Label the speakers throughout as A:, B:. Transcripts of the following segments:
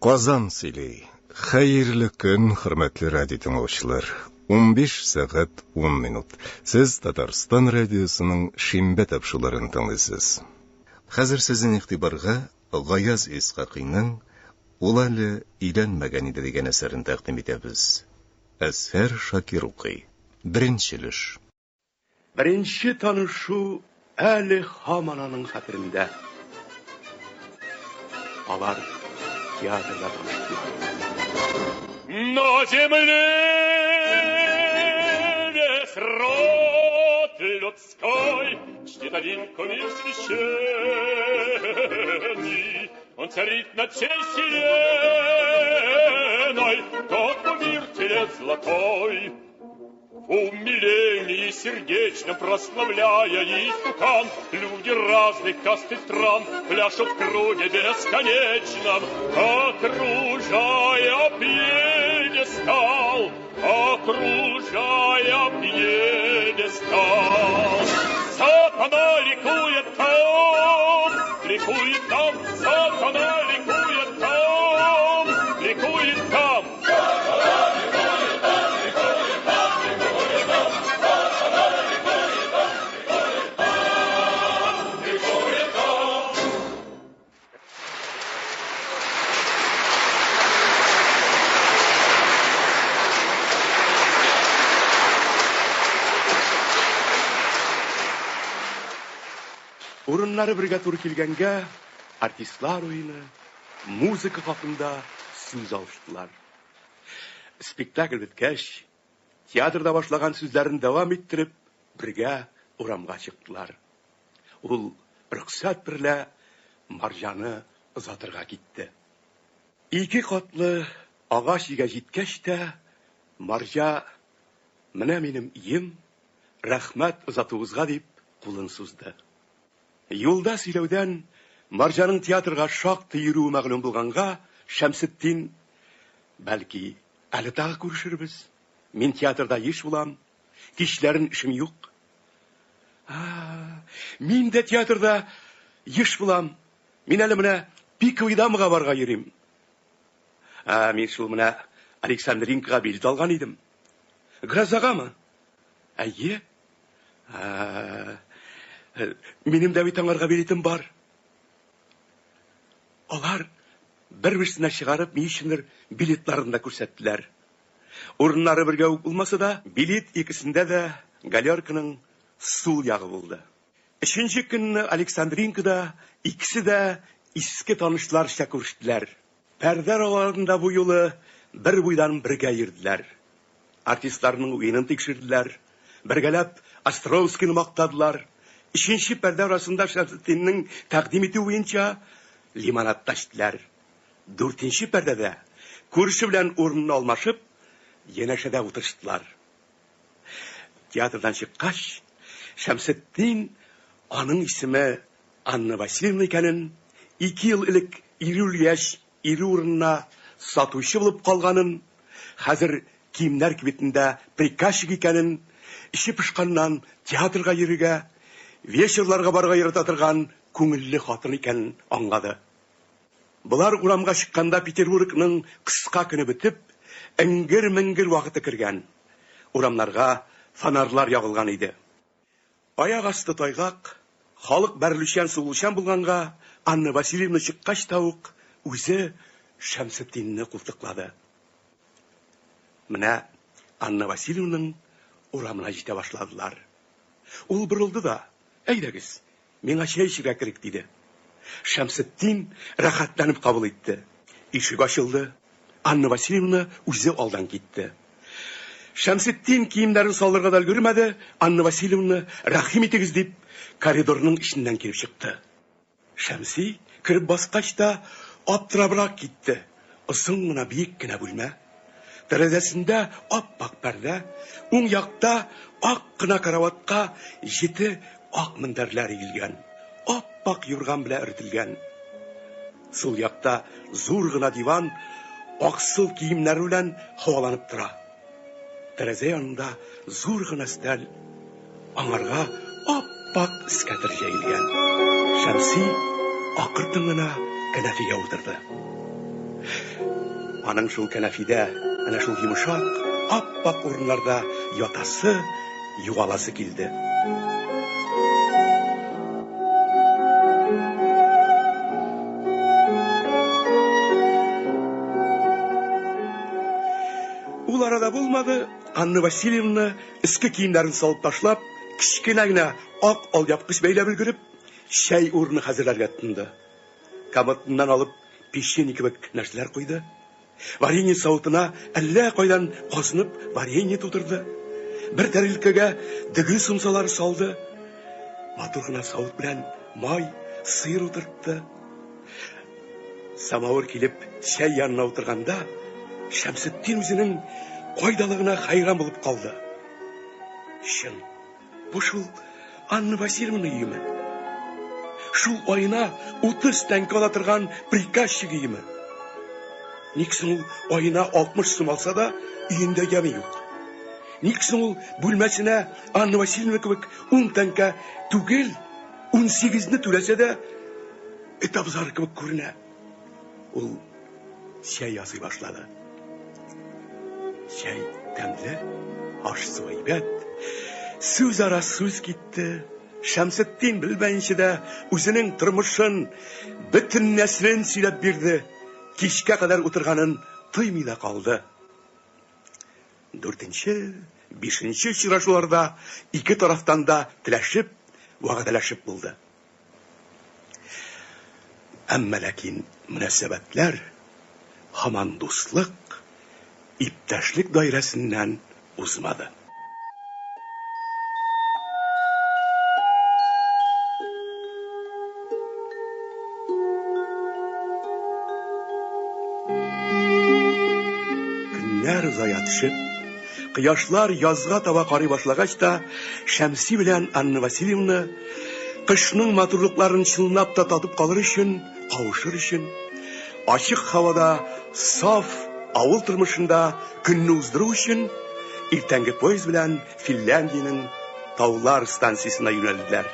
A: Казан сөйли. Хәерле көн, хөрмәтле радио тыңлаучылар. 15 сәгать 10 минут. Сез Татарстан радиосының шимбә тапшыруларын тыңлыйсыз. Хәзер сезнең игътибарга Гаяз Исхакыйның Ул әле өйләнмәгән иде дигән әсәрен тәкъдим итәбез. Әзһәр Шакир укый. Беренче өлеш.
B: Беренче танышу әле һаман аның хәтерендә. Алар театрда таныштылар.
C: На земле весь род людской чтит один кумир священный. Он царит над всей вселенной, тот кумир телец золотой. В умилении сердечном прославляя истукан, люди разных каст и стран пляшут в круге бесконечном, окружая пьедестал, окружая пьедестал. Сатана ликует там, ликует там, сатана ликует там, ликует там. Сатана ликует там, ликует там, ликует там, сатана ликует там, ликует там, ликует там.
B: Урыннары бергә туры килгәнгә, артистлар уены, музыка хакында сүз алыштылар. Спектакль беткәч, театрда башлаган сүзләрен дәвам иттереп, бергә урамга чыктылар. Ул рөхсәт берлә Марҗаны озатырга китте. Ике катлы агач өйгә җиткәч тә, Марҗа, Менә минем өем, рәхмәт озатуыгызга, дип кулын сузды. Юлда сөйләүдән Марҗаның театрга шактый йөрүе мәгълүм булганга, Шәмсетдин, Бәлки, әле тагы күрешербез. Мин театрда еш булам, кичләрен эшем юк. А, мин дә театрда еш булам. Мин әле менә Пиковый дамага барга йөрим. А, мин шул менә Александринкага билет алган идем. Грозагамы? Әйе. А, минем дә бит аңарга билетым бар. Алар бер-берсенә чыгарып, ни өчендер билетларын да күрсәттеләр. Урыннары бергә үк булмаса да, билет икесендә дә галерканың сул ягы булды. Өченче көнне Александринкада икесе дә иске танышларча күрештеләр. Пәрдә араларында бу юлы бер буйдан бергә йөрделәр. Артистларның уенын тикшерделәр, бергәләп Островскийны мактадылар. Өченче пәрдә арасында Шәмсетдиннең тәкъдим итүе буенча лимонад та эчтеләр. Дүртенче пәрдәдә күрше белән урынны алмашып, янәшәдә утырыштылар. Театрдан чыккач, Шәмсетдин аның исеме Анна Васильевна икәнен, ике ел элек ире үлгәч, ире урынына сатучы булып калганын, хәзер киемнәр кибетендә приказчик икәнен, эче пошканнан театрга йөрергә, вечерларга барырга ярата торган күңелле хатын икәнен аңлады. Болар урамга чыкканда Петербургның кыска көне бетеп, эңгер-меңгер вакыты кергән. Урамнарга фонарьлар ягылган иде. Аяк асты тайгак, халык бәрелүчән-сугылучан булганга, Анна Васильевна чыккач та ук үзе Шәмсетдинне култыклады. Менә Анна Васильевнаның урамына җитә башладылар. Ул борылды да, Әйдәгез, Миңа чәй эчәргә керик, диде. Шәмсетдин рәхәтләнеп кабул итте. Ишек ачылды. Анна Васильевна үзе алдан китте. Шәмсетдин киемнәрен салырга да өлгермәде, Анна Васильевна, рәхим итегез дип, коридорның эченнән килеп чыкты. Шәмси кереп баскач та аптырабрак китте. Озын гына биек кенә бүлмә. Тәрәзәсендә ап-ак пәрдә, уң якта ак кына караватка җете ак мендәрләр өелгән, ап-ак юрган белән өртелгән. Сул якта зур гына диван аксыл киемнәре белән һаваланып тора. Тәрәзә янында зур гына өстәл, аңарга ап-ак эскәтер җәелгән. Шәмси акыртын гына кәнәфигә утырды. Аның шул кәнәфидә, әнә шул йомшак, ап-ак урыннарда ятасы, югаласы килде. Ул арада булмады, Анна Васильевна өске киемнәрен салып ташлап, кечкенә генә ак алъяпкыч бәйләп өлгереп, чәй урыны хәзерләргә тотынды. Комодыннан алып печенье кебек нәрсәләр куйды. Варенье савытына әллә кайдан казынып варенье тутырды. Бер тәрилкәгә дөге сумсалары салды. Матур гына савыт белән май, сыр утыртты. Самавыр килеп чәй янына утырганда, Шәмсетдин үзенең кайдалыгына хәйран булып калды. Чын, бу шул Анна Васильевна өеме? Шул аена 30 тәңкә ала торган приказчик өеме? Ник соң ул аена 60 сум алса да, өендә яме юк? Ник соң ул бүлмәсенә Анна Васильевна кебек 10 тәңкә түгел, 18-не түләсә дә, эт абзары кебек күренә? Ул чәй ясый башлады. Чәй тәмле, аш-су әйбәт. Сүз ара сүз китте. Шәмсетдин белмәенчә дә үзенең тормышын, бөтен нәселен сөйләп бирде. Кичкә кадәр утырганын тоймый да калды. Дүртенче, бишенче очрашуларда ике тарафтан да теләшеп, вәгъдәләшеп булды. Әмма ләкин мөнәсәбәтләр һаман дуслык, иптәшлек даирәсеннән узмады. Көннәр озая төшеп, кояшлар язга таба карый башлагач та, Шәмси белән Анна Васильевна Кышның матурлыкларын чынлап та татып калыр өчен, кавышыр өчен, ачык һавада саф авыл тормышында көнне уздыру өчен, иртәнге поезд белән Финляндиянең таулар станциясенә юнәлделәр.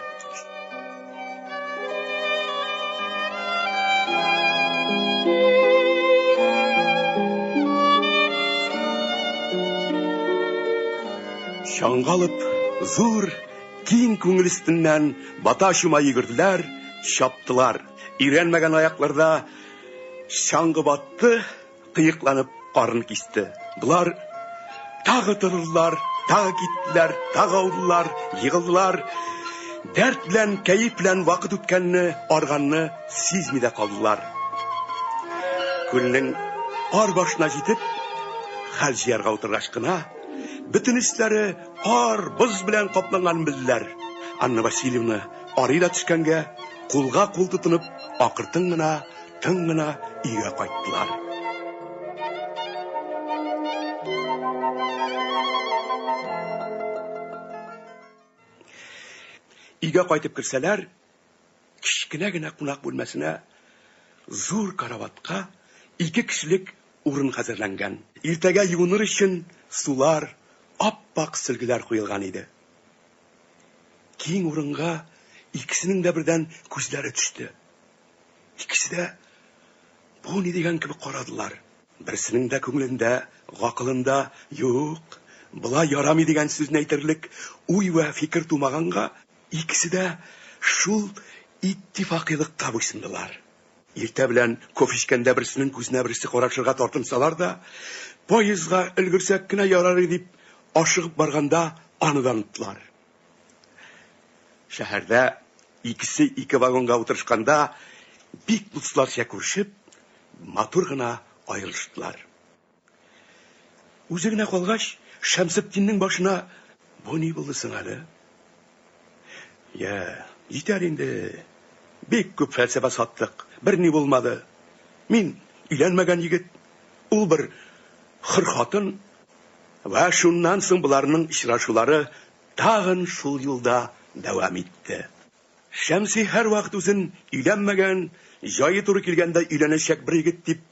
B: Чаңга алып, зур Киң күңел өстеннән бата-чума йөгерделәр, чаптылар. Өйрәнмәгән аякларда чаңгы батты, кыекланып карын кисте. Болар тагы тордылар, тагы киттеләр, тагы аудылар, егылдылар. Дәрт белән, кәеф белән вакыт үткәнне, арганны сизми дә калдылар. Күлнең ар башына җитеп, хәл җыярга утыргач кына, бөтен өсләре Кар, боз белән капланганын белделәр. Анна Васильевна арый да төшкәнгә, кулга кул тотынып, акыртын гына, тын гына өйгә кайттылар. Өйгә кайтып керсәләр, кечкенә генә кунак бүлмәсенә зур караватка ике кешелек урын хәзерләнгән. Иртәгә юыныр өчен сулар, ап-ак сөлгеләр куелган иде. Киң урынга икесенең дә бердән күзләре төште. Икесе дә бу ни дигән кебек карадылар. Берсенең дә күңелендә, гакылында юк, болай ярамый дигән сүзне әйтерлек уй вә фикер тумаганга, икесе дә шул иттифакыйлыкка буйсындылар. Иртә белән кофе эчкәндә берсенең күзенә берсе карашырга тартынсалар да, поездга өлгерсәк кенә ярар иде дип ашыгып барганда аны да оныттылар. Шәһәрдә икесе ике вагонга утырышканда бик дусларча күрешеп, матур гына аерылыштылар. Үзе генә калгач, Шәмсетдиннең башына бу ни булды соң әле? Я, җитәр инде. Бик күп фәлсәфә саттык, берни булмады. Мин өйләнмәгән егет, ул бер хөр хатын. Вә шуннан соң боларның очрашулары тагын шул юлда дәвам итте. Шәмси һәрвакыт үзен өйләнмәгән, җае туры килгәндә өйләнәчәк бер егет дип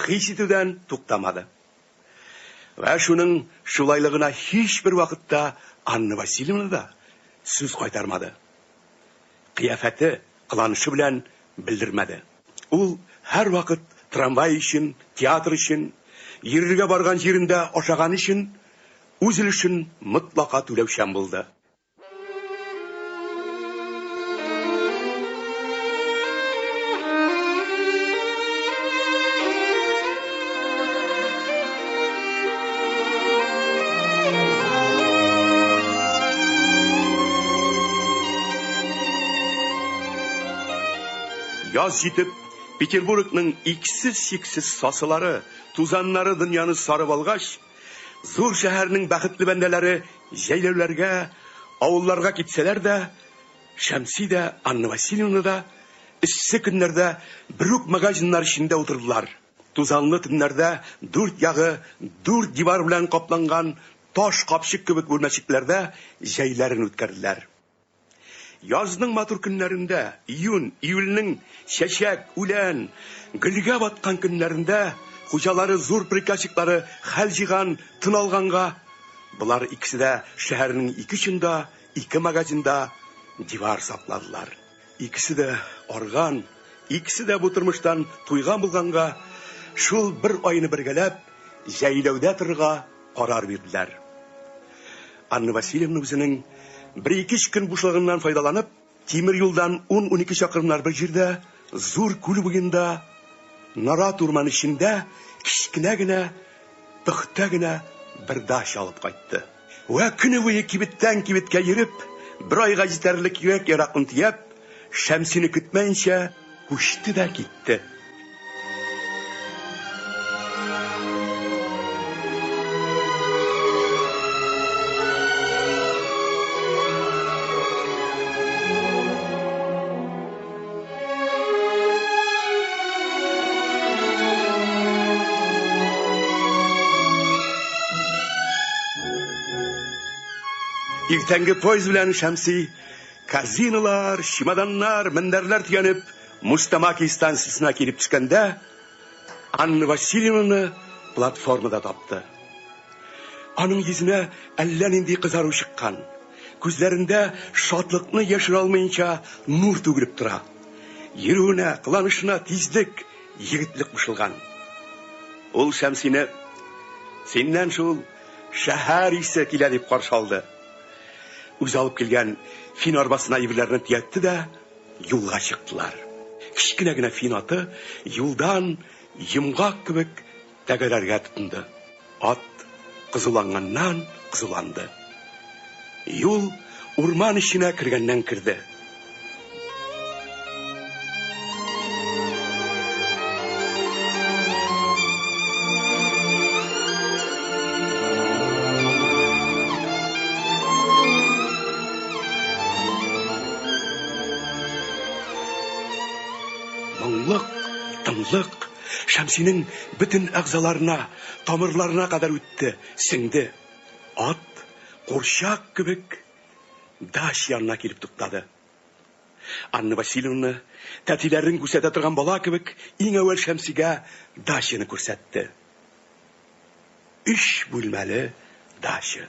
B: хис итүдән туктамады. Вә шуның шулайлыгына һичбер вакытта Анна Васильевна да сүз кайтармады. Кыяфәте, кыланышы белән белдермәде. Ул һәрвакыт Трамвай өчен, театр өчен, йөрергә барган җирендә ашаган өчен үз өлешен мотлака түләүчән булды. Яз җитеп, Петербургның иксез-чиксез сасылары, тузаннары дөньяны сарып алгач, зур шәһәрнең бәхетле бәндәләре җәйләүләргә, авылларга китсәләр дә, Шәмси дә, Анна Васильевна да эссе көннәрдә бер үк магазиннар эчендә утырдылар. Тузанлы төннәрдә дүрт ягы дүрт дивар белән капланган таш капчык кебек бүлмәчекләрдә җәйләрен үткәрделәр. Язның матур көннәрендә, июнь, июльнең чәчәк, үлән, гөлгә баткан көннәрендә хуҗалары зур приказчиклары хәл җыйган, тын алганга, болар икесе дә шәһәрнең ике очында, ике магазинда дивар сакладылар. Икесе дә арган, икесе дә бу тормыштан туйган булганга, шул бер айны бергәләп җәйләүдә торырга карар бирделәр. Анна Васильевна үзенең бер-ике-өч көн бушлыгыннан файдаланып, тимер юлдан ун-унике чакрымнар бер җирдә, зур күл буенда, нарат урманы эчендә кечкенә генә, пөхтә генә бер дача алып кайтты. Вә көне буе кибеттән кибеткә йөреп, бер айга җитәрлек кирәк-яракны төяп, Шәмсине көтмәенчә күчте дә китте. Иртәнге поезд белән Шәмси корзиналар, чемоданнар, мендәрләр төянеп, Мустамаки станциясенә килеп төшкәндә, Анна Васильевнаны платформада тапты. Аның йөзенә әллә нинди кызару чыккан. Күзләрендә шатлыкны яшерә алмыйнча нур түгелеп тора. Йөрүенә, кыланышына тизлек, егетлек кушылган. Ул Шәмсине синнән шул шәһәр исе килә дип каршы алды. Үзе алып килгән фин арбасына әйберләрне төятте дә юлга чыктылар. Кечкенә генә фин аты юлдан йомгак кебек тәгәрәргә тотынды. Ат кызуланганнан кызуланды. Юл урман эченә кергәннән керде. Моңлык, тынлык Шәмсинең бөтен әгъзаларына, тамырларына кадәр үтте, сеңде. Ат, курчак кебек, дач янына килеп туктады. Анна Васильевна, тәтиләрен күрсәтә торган бала кебек, иң әүвәл Шәмсигә дачаны күрсәтте. Өч бүлмәле дача.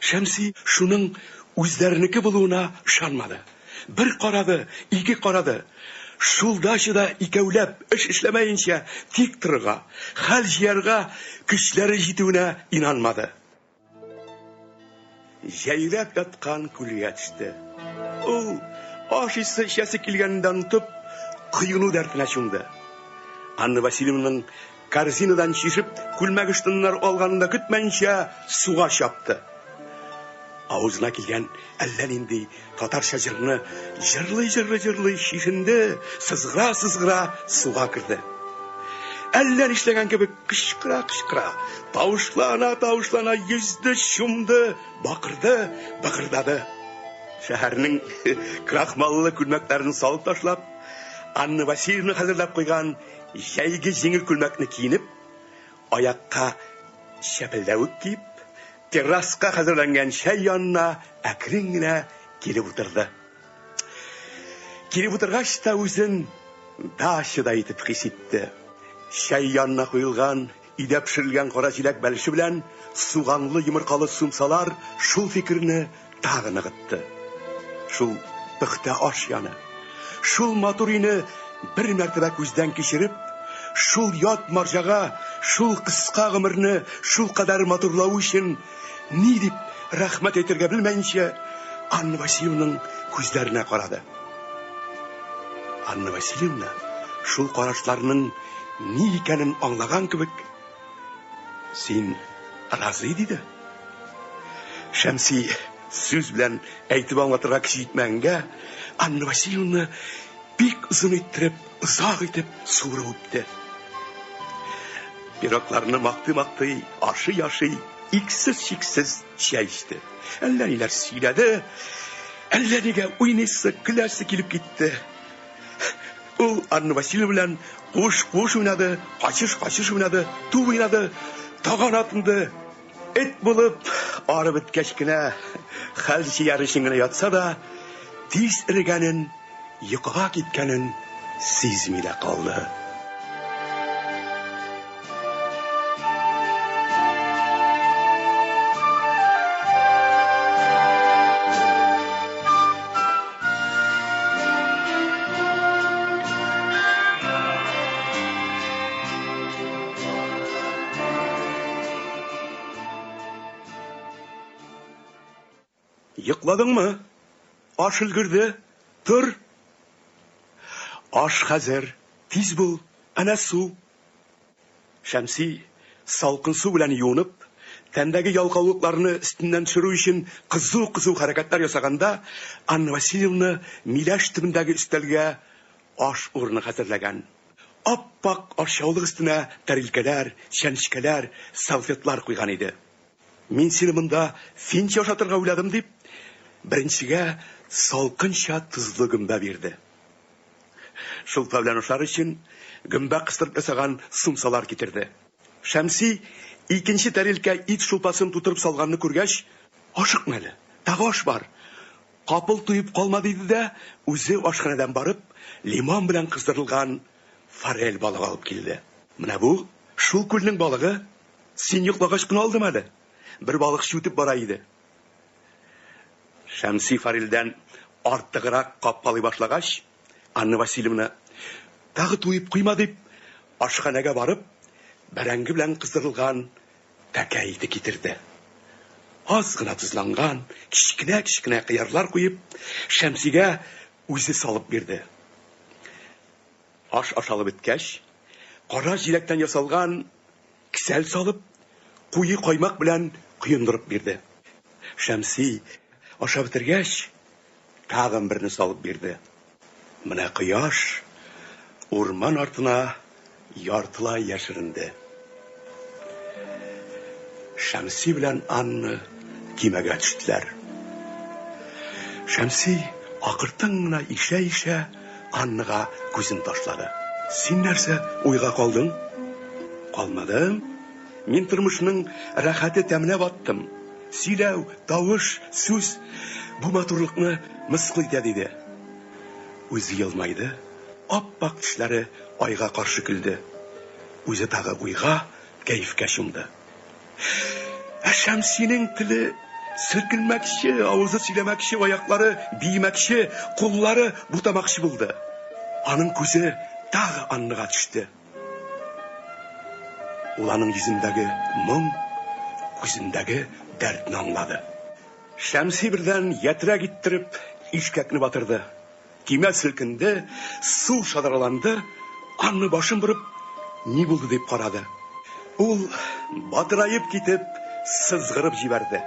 B: Шәмси шуның үзләренеке булуына ышанмады. Бер карады, ике карады. Шул дачада икәүләп эш эшләмәенчә тик торырга, хәл җыярга көчләре җитүенә инанмады. Җәйрәп яткан күлгә төште. Ул, ашыйсы, эчәсе килгәнен дә онытып, коену дәртенә чумды. Анна Васильевнаның корзинадан чишеп күлмәк-ыштаннар алганын да көтмәенчә, суга чапты. Авызына килгән әллә нинди татарча җырны җырлый-җырлый-җырлый чишенде, сызгыра-сызгыра суга керде. Әллә нишләгән кебек кычкыра-кычкыра, тавышлана-тавышлана йөзде, чумды, бакырды, быгырдады. Шәһәрнең крахмаллы күлмәкләрен салып ташлап, Анна Васильевна хәзерләп куйган җәйге җиңел күлмәкне киенеп, аякка чәпелдәвек киеп, терраска хәзерләнгән чәй янына әкрен генә килеп утырды. Килеп утыргач та үзен дачада итеп хис итте. Чәй янына куелган, өйдә пешерелгән кара җиләк бәлеше белән суганлы йомыркалы сумсалар шул фикерне тагы ныгытты. Шул пөхтә аш яны, шул матур өйне бер мәртәбә күздән кичереп, Шул ят марҗага шул кыска гомерне шулкадәр матурлавы өчен ни дип рәхмәт әйтергә белмәенчә, Анна Васильевнаның күзләренә карады. Анна Васильевна шул карашларның ни икәнен аңлаган кебек, Син разый, диде. Шәмси сүз белән әйтеп аңлатырга көче җитмәгәнгә, Анна Васильевна бик озын иттереп, озак итеп суырып үпте. Пирогларны мактый-мактый, ашый-ашый, иксез-чиксез чәй эчте. Әллә ниләр сөйләде, әллә нигә уйныйсы, көләсе килеп китте. Ул Анна Васильевна белән куыш-куыш уйнады, качыш-качыш уйнады, туп уйнады, таган атынды. Эт булып, арып беткәч кенә, хәл җыяр өчен генә ятса да, тиз эрегәнен, йокыга киткәнен сизми дә калды. Йокладыңмы? Аш өлгерде. Тор. Аш хәзер. Тиз бул. Әнә су. Шәмси, салкын су белән юынып, тәндәге ялкаулыкларны өстеннән төшерү өчен кызу-кызу хәрәкәтләр ясаганда, Анна Васильевна миләш төбендәге өстәлгә аш урыны хәзерләгән. Ап-ак ашъяулык өстенә тәрилкәләр, чәнечкәләр, салфетлар куйган иде. Мин сине монда финча ашатырга уйладым, дип, беренчегә салкынча тозлы гөмбә бирде. Шулпа белән ашар өчен гөмбә кыстырып ясаган сумсалар китерде. Шәмси икенче тәрилкә ит шулпасын тутырып салганны күргәч, Ашыкма әле, тагы аш бар. Капыл туеп калма, диде дә, үзе ашханәдән барып, лимон белән кыздырылган форель балыгы алып килде. Менә бу, шул күлнең балыгы. Син йоклагач кына алдым әле. Бер балыкчы үтеп бара иде. Шәмси форельдән артыграк капкалый башлагач, Анна Васильевна, тагы туеп куйма дип, ашханәгә барып, бәрәңге белән кыздырылган тәкә ите китерде. Аз гына тозланган, кечкенә-кечкенә кыярлар куеп, Шәмсигә үзе салып бирде. Аш ашалып беткәч, кара җиләктән ясалган кесәл салып, куе каймак белән коендырып бирде. Шәмси, ашап бетергәч, тагын берне салып бирде. Менә кояш урман артына яртылай яшеренде. Шәмси белән Анна көймәгә төштеләр. Шәмси акыртын гына ишә-ишә Аннага күзен ташлады. Син нәрсә, уйга калдың? Калмадым. Мин тормышның рәхәте тәменә баттым. Сөйләү, тавыш, сүз бу матурлыкны мыскыл итә, диде. Үзе елмайды, ап-ак тешләре айга каршы көлде. Үзе тагы уйга, кәефкә чумды. Ә Шәмсинең теле селкенмәкче, авызы сөйләмәкче, аяклары биемәкче, куллары бутамакчы булды. Аның күзе тагы Аннага төште. Ул аның йөзендәге моң, күзендәге дәртне аңлады. Шәмси бердән ятрәк иттереп ишкәкне батырды. Көймә селкенде, су шадраланды, Анна башын борып, ни булды дип карады. Ул батыраеп китеп, сызгырып җибәрде.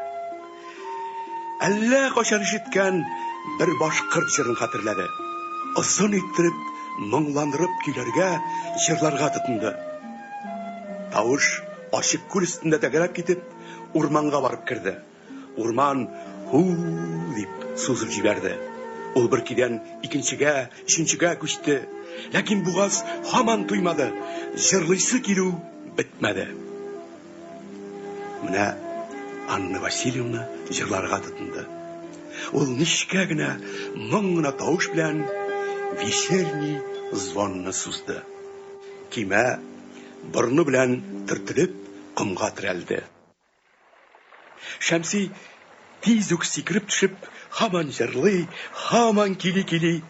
B: Әллә кайчан ишеткән бер башкорт җырын хәтерләде. Озын иттереп, моңландырып көйләргә, җырларга тотынды. Тавыш ачык күл өстендә тәгәрәп китеп, урманга барып керде. Урман һу-у дип сузып җибәрде. Ул бер көйдән икенчегә, өченчегә күчте. Ләкин бугаз һаман туймады, җырлыйсы килү бетмәде. Менә Анна Васильевна җырларга тотынды. Ул нечкә генә, моң гына тавыш белән вечерний звонны сузды. Көймә борыны белән төртелеп комга терәлде. Шәмси тиз үк сикереп төшеп, һаман җырлый, һаман кили-кили,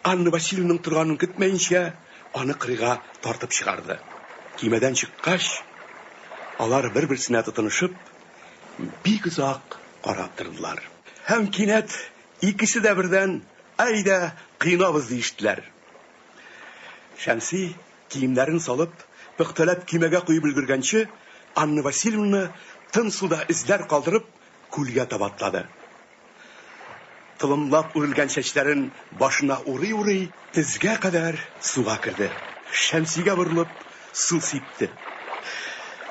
B: Анна Васильевнаның торганын көтмәенчә, аны кырыйга тартып чыгарды. Көймәдән чыккач, алар бер-берсенә тотынышып, бик озак карап тордылар. Һәм кинәт икесе дә бердән, Әйдә, коенабыз, диештеләр. Шәмси, киемнәрен салып, пөхтәләп көймәгә куеп өлгергәнче, Анна Васильевна, тын суда эзләр калдырып, күлгә таба атлады. Толымлап үрелгән чәчләрен башына урый-урый, тезгә кадәр суга керде. Шәмсигә борылып, су сипте.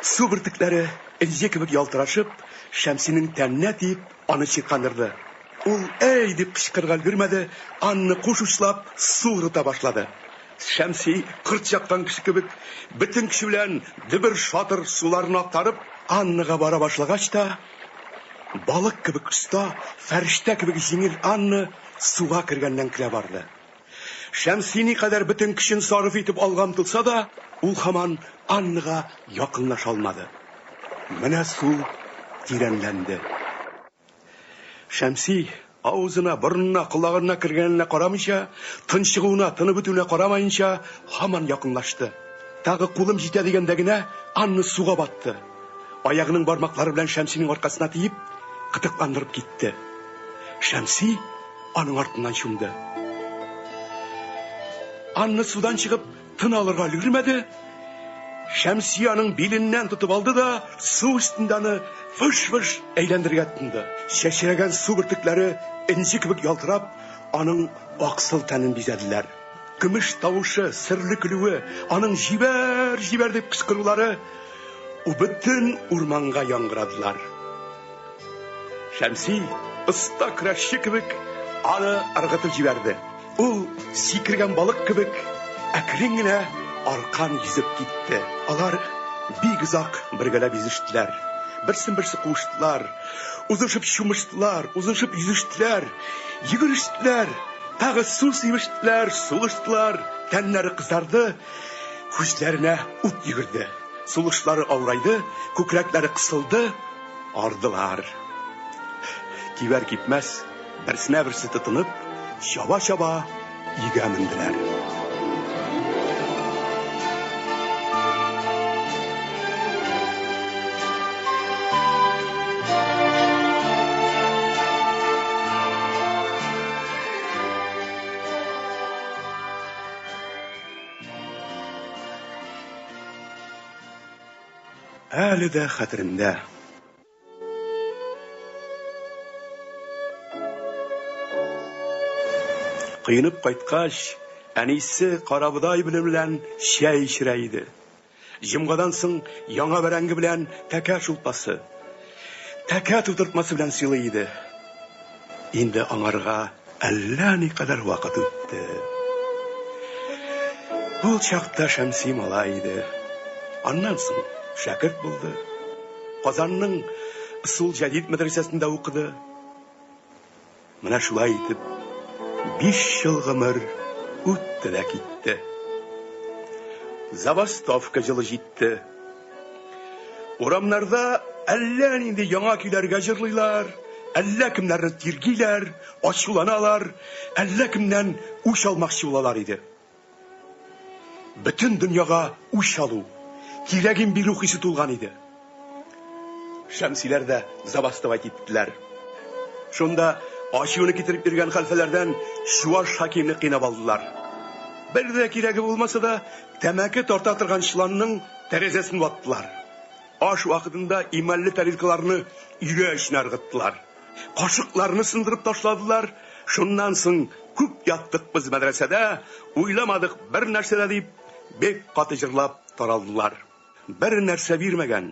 B: Су бөртекләре, энҗе кебек ялтырашып, Шәмсинең тәненә тиеп, аны чиркандырды. Ул әй дип кычкырырга өлгермәде, Анна куш учлап су ыргыта башлады. Шәмси, корт чаккан кеше кебек, бөтен көче белән дөбер-шатыр суларны актарып, Аннага бара башлагач та, Балык кебек оста, фәрештә кебек җиңел Анна суга кергәннән керә барды. Шәмси никадәр бөтен көчен сарыф итеп алга омтылса да, ул һаман Аннага якынлаша алмады. Менә су тирәнләнде. Шәмси, авызына, борынына, колагына кергәненә карамыйча, тынчыгуына, тыны бетүенә карамаенча, һаман якынлашты. Тагы кулым җитә дигәндә генә, Анна суга батты. Аягының бармаклары белән Шәмсинең аркасына тиеп, кытыкландырып китте. Шәмси аның артыннан чумды. Анна судан чыгып, тын алырга өлгермәде. Шәмси аның биленнән тотып алды да, су өстендә аны выш-выш әйләндерергә тотынды. Чәчрәгән су бөртекләре энҗе кебек ялтырап, аның аксыл тәнен бизәделәр. Көмеш тавышы, серле көлүе, аның җибәр, җибәр дип кычкырулары бөтен урманга яңгырадылар. Шәмси, оста көрәшче кебек, аны ыргытып җибәрде. Ул, сикергән балык кебек, әкрен генә аркан йөзеп китте. Алар бик озак бергәләп йөзештеләр. Берсен-берсе куыштылар, узышып чумыштылар, узышып йөзештеләр, йөгерештеләр, тагы су сибештеләр, сугыштылар, тәннәре кызарды, күзләренә ут йөгерде. Сулышлары авырайды, күкрәкләре кысылды, ардылар. Кибәр кипмәс, берсенә берсе тотынып, чаба-чаба өйгә менделәр. Әле дә хәтеремдә. Коенып кайткач, әнисе карабодай белән чәй эчерә иде. Җомгадан соң яңа бәрәңге белән тәкә шулпасы, тәкә тутыртмасы белән сыйлый иде. Инде аңарга әллә никадәр вакыт үтте. Ул чакта Шәмси малай иде. Аннан соң шәкерт булды. Казанның Ысул җәдид мәдрәсәсендә укыды. Менә шулай итеп, 5 ел гомер үтте дә китте. Забастовка җылы җитте. Урамнарда әллә нинди яңа көйләргә җырлыйлар, әллә кемнәрне тиргиләр, ачуланалар, әллә кемнән үч алмакчы булалар иде. Бөтен дөньяга үч алу, кирәген бирү хисе тулган иде. Шәмсиләр дә забастовать иттеләр. Шунда ачуны китереп йөргән хәлфәләрдән чуаш хакимне кыйнап алдылар. Бер дә кирәге булмаса да, тәмәке тарта торган чоланның тәрәзәсен ваттылар. Аш вакытында эмальле тарелкаларны өйрә эченә ыргыттылар. Кашыкларны сындырып ташладылар. Шуннан соң күп яттык без мәдрәсәдә, уйламадык бер нәрсә дә дип, бик каты җырлап таралдылар. Бер нәрсә бирмәгән,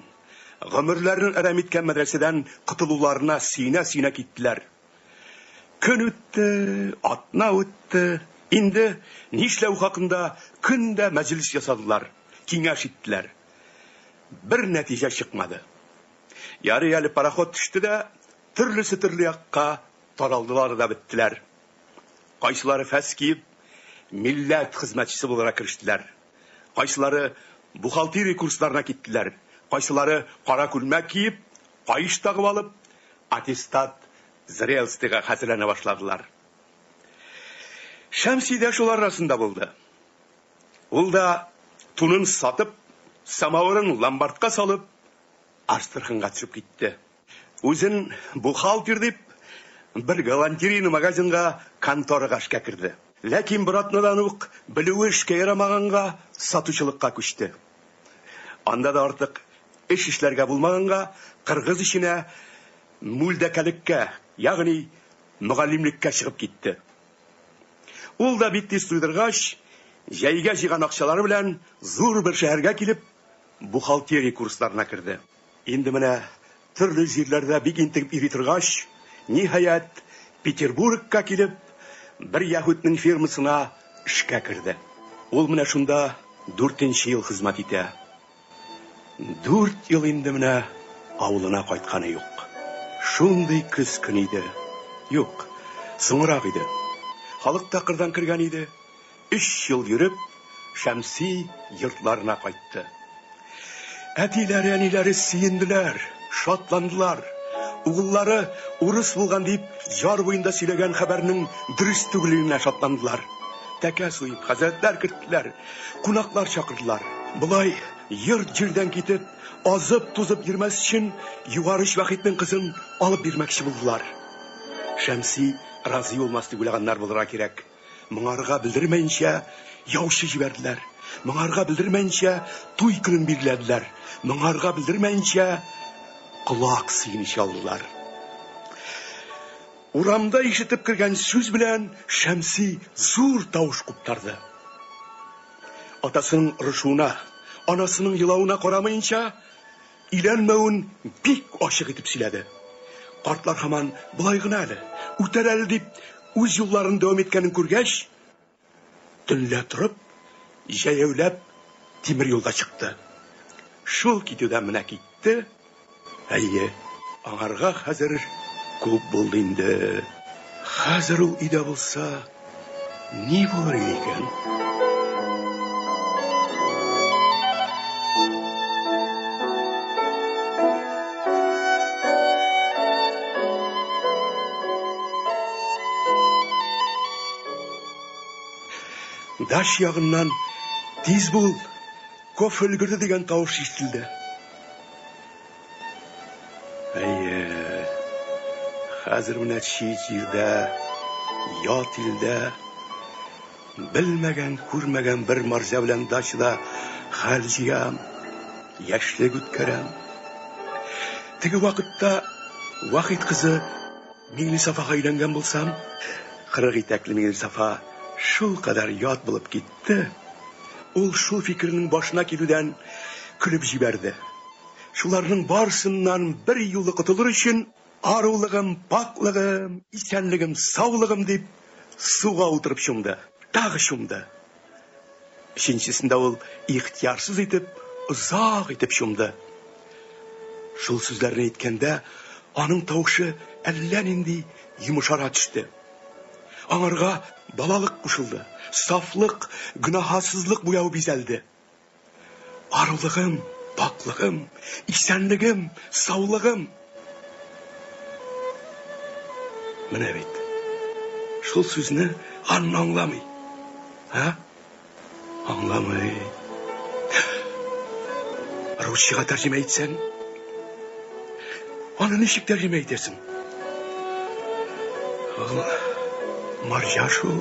B: гомерләрен әрәм иткән мәдрәсәдән котылуларына сөенә-сөенә киттеләр. Көн үтте, атна үтте. Инде нишләү хакында көн дә мәҗлес ясадылар, киңәш иттеләр. Бер нәтиҗә чыкмады. Ярый әле пароход төште дә, төрлесе төрле якка таралдылар да беттеләр. Кайсылары фәс киеп, милләт хезмәтчесе булырга керештеләр. Кайсылары бухгалтерия курсларына киттеләр. Кайсылары кара күлмәк киеп, каеш тагып алып, аттестат зрелостига хәзерләнә башладылар. Шәмси дә шулар арасында булды. Ул да тунын сатып, самавырын ломбардка салып, Астраханьга төшеп китте. Үзен бухгалтер дип, бер галантерейный магазинга конторага эшкә керде. Ләкин бер атнадан ук белүе эшкә ярамаганга сатучылыкка күчте. Анда да артык эш эшләргә булмаганга, кыргыз эченә мүлдәкәлеккә, ягъни мөгаллимлеккә чыгып китте. Ул да бик тиз туйдыргач, җәйгә җыйган акчалары белән зур бер шәһәргә килеп, бухгалтерия курсларына керде. Инде менә төрле җирләрдә бик интегеп йөри торгач, ниһаять, Петербургка килеп, бер яһүднең фирмасына эшкә керде. Ул менә шунда дүртенче ел хезмәт итә. Дүрт ел инде менә авылына кайтканы юк. Шундый көз көне иде. Юк, соңрак иде. Халык та кырдан кергән иде. Өч ел йөреп, Шәмси йортларына кайтты. Әтиләре, әниләре сөенделәр, шатландылар. Угыллары урыс булган дип, яр буенда сөйләгән хәбәрнең дөрес түгеллегенә шатландылар. Тәкә суеп, хәзрәтләр керттеләр, кунаклар чакырдылар. Болай йорт-җирдән китеп, азып-тузып йөрмәс өчен Югары оч Вахитның кызын алып бирмәкче булдылар. Шәмси разый булмас дип уйлаганнар булырга кирәк. Моңарга белдермәенчә яучы җибәрделәр. Моңарга белдермәенчә туй көнен билгеләделәр. Моңарга белдермәенчә колак сөенече алдылар. Урамда ишетеп кергән сүз белән Шәмси зур тавыш куптарды. Атасының орышуына, анасының елавына карамыйнча, өйләнмәвен бик ачык итеп сөйләде. Картлар һаман болай гына әле, үтәр әле дип үз юлларын дәвам иткәнен күргәч, төнлә торып, җәяүләп тимер юлга чыкты. Шул китүдән менә китте. Әйе, аңарга хәзер күп булды инде. Хәзер ул өйдә булса, ни булыр иде икән? Даш ягыннан тиз бул, кофе өлгерде дигән тавыш ишетелде. Әйе, хәзер менә чит җирдә, ят илдә, белмәгән, күрмәгән бер марҗа белән дачада хәл җыям, яшьлек үткәрәм. Теге вакытта Вахит кызы Миңлесафага өйләнгән булсам, кырык итәкле Миңлесафа шулкадәр ят булып китте, ул шул фикернең башына килүдән көлеп җибәрде. Шуларның барысыннан бер юлы котылыр өчен, арулыгым, пакьлыгым, исәнлегем, саулыгым дип, суга утырып чумды, тагы чумды. Өченчесендә ул ихтыярсыз итеп, озак итеп чумды. Шул сүзләрне әйткәндә, аның тавышы әллә нинди йомшара төште. Аңарга балалык кушылды, сафлык, гөнаһасызлык буявы бизәлде. Арулыгым, пакьлыгым, исәнлегем, саулыгым. Менә бит. Шул сүзне Анна аңламый. Ә? Аңламый. Русчага тәрҗемә итсәң, аны ничек тәрҗемә итәсең? Ул марҗа шул.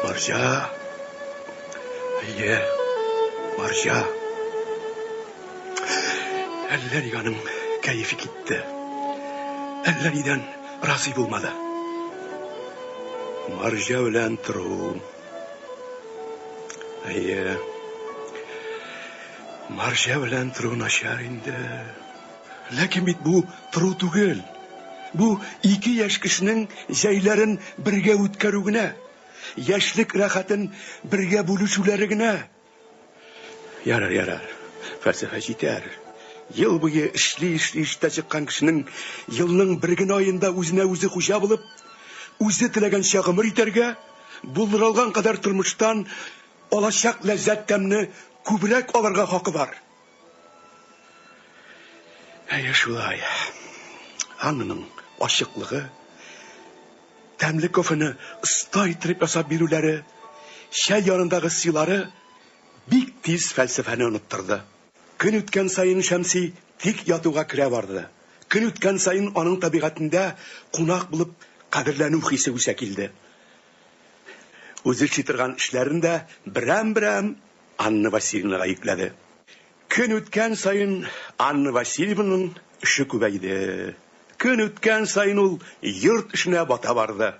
B: Марҗа. Әйе, марҗа. Әллә нигә аның кәефе китте. Әллә нидән разый булмады. Марҗа белән тору. Әйе. Марҗа белән тору начар инде. Ләкин бит бу тору түгел. Бу ике яшь кешенең җәйләрен бергә үткәрү генә. Яшьлек рәхәтен бергә бүлешүләре генә. Ярар, ярар. Фәлсәфә җитәр. Ел буе эшли-эшли эштә чыккан кешенең елның бер генә аенда үзенә үзе хуҗа булып, үзе теләгәнчә гомер итәргә, булдыралган кадәр тормыштан алачак ләззәт тәмне күбрәк алырга хакы бар. Әйе, шулай. Аннаның ачыклыгы, тәмле кофены оста иттереп ясап бирүләре, чәй янындагы сыйлары бик тиз фәлсәфәне оныттырды. Көн үткән саен Шәмси тик ятуга керә барды. Көн үткән саен аның табигатендә кунак булып кадерләнү хисе үсә килде. Үзе эшли торган эшләрен дә берәм-берәм Анна Васильевнага йөкләде. Көн үткән саен Анна Васильевнаның эше күбәйде. Көн үткән саен ул йорт эшенә бата барды.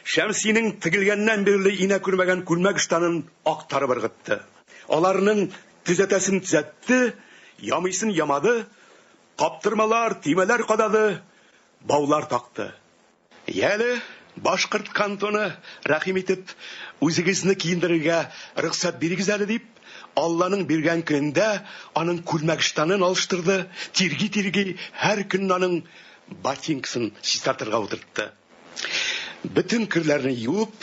B: Шәмсинең тегелгәннән бирле инә күрмәгән күлмәк-ыштанын актарып ыргытты. Аларның төзәтәсен төзәтте, ямыйсын ямады, каптырмалар, төймәләр кадады, баулар такты. Яле, башкорт кантоны, рәхим итеп, үзегезне киендерергә рөхсәт бирегез әле, дип, Алланың биргән көнендә аның күлмәк-ыштанын алыштырды, тирги-тирги һәр көнне аның ботинкасын чистартырга утыртты. Бөтен керләрне юып,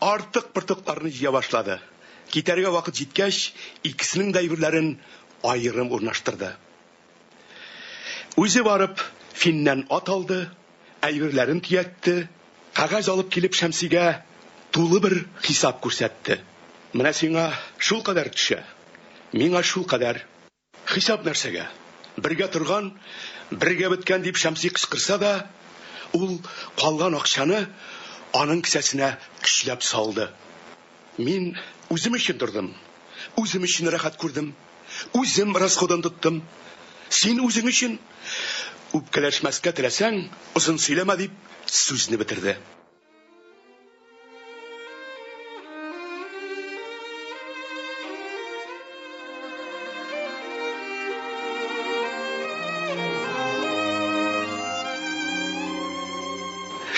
B: артык-портыкларны җыя башлады. Китәргә вакыт җиткәч, икесенең дә әйберләрен аерым урнаштырды. Үзе барып, Финнән ат алды, әйберләрен төятте, кәгазь алып килеп Шәмсигә тулы бер хисап күрсәтте. Менә сиңа шулкадәр төшә, миңа шулкадәр. Хисап нәрсәгә? Бергә торган, бергә беткән дип Шәмси кычкырса да, ул калган акчаны аның кесәсенә көчләп салды. Мин үзем өчен тордым, үзем өчен рәхәт күрдем, үзем расходын тоттым. Син үзең өчен. Үпкәләшмәскә теләсәң, озын сөйләмә, дип сүзне бетерде.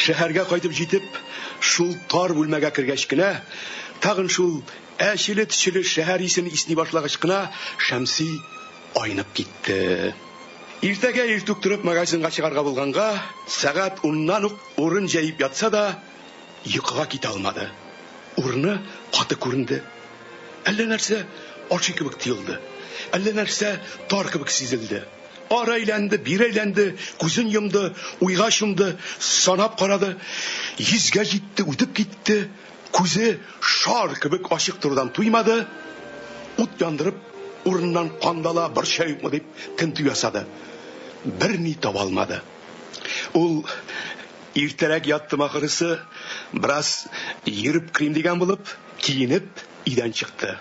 B: Шәһәргә кайтып җитеп, шул тар бүлмәгә кергәч кенә, тагын шул әчеле-төчеле шәһәр исен исни башлагач кына Шәмси айнып китте. Иртәгә иртүк торып магазинга чыгарга булганга, сәгать уннан ук урын җәеп ятса да, йокыга китә алмады. Урыны каты күренде. Әллә нәрсә ачы кебек тоелды. Әллә нәрсә тар кебек сизелде. Ары әйләнде, бире әйләнде, күзен йомды, уйга чумды, санап карады. Йөзгә җитте, үтеп китте. Күзе шар кебек ачык торудан туймады. Ут яндырып, урыннан кандала, борча юкмы дип тентү ясады. Берни таба алмады. Ул иртәрәк яттым ахрысы, бераз йөреп керим дигән булып, киенеп, өйдән чыкты.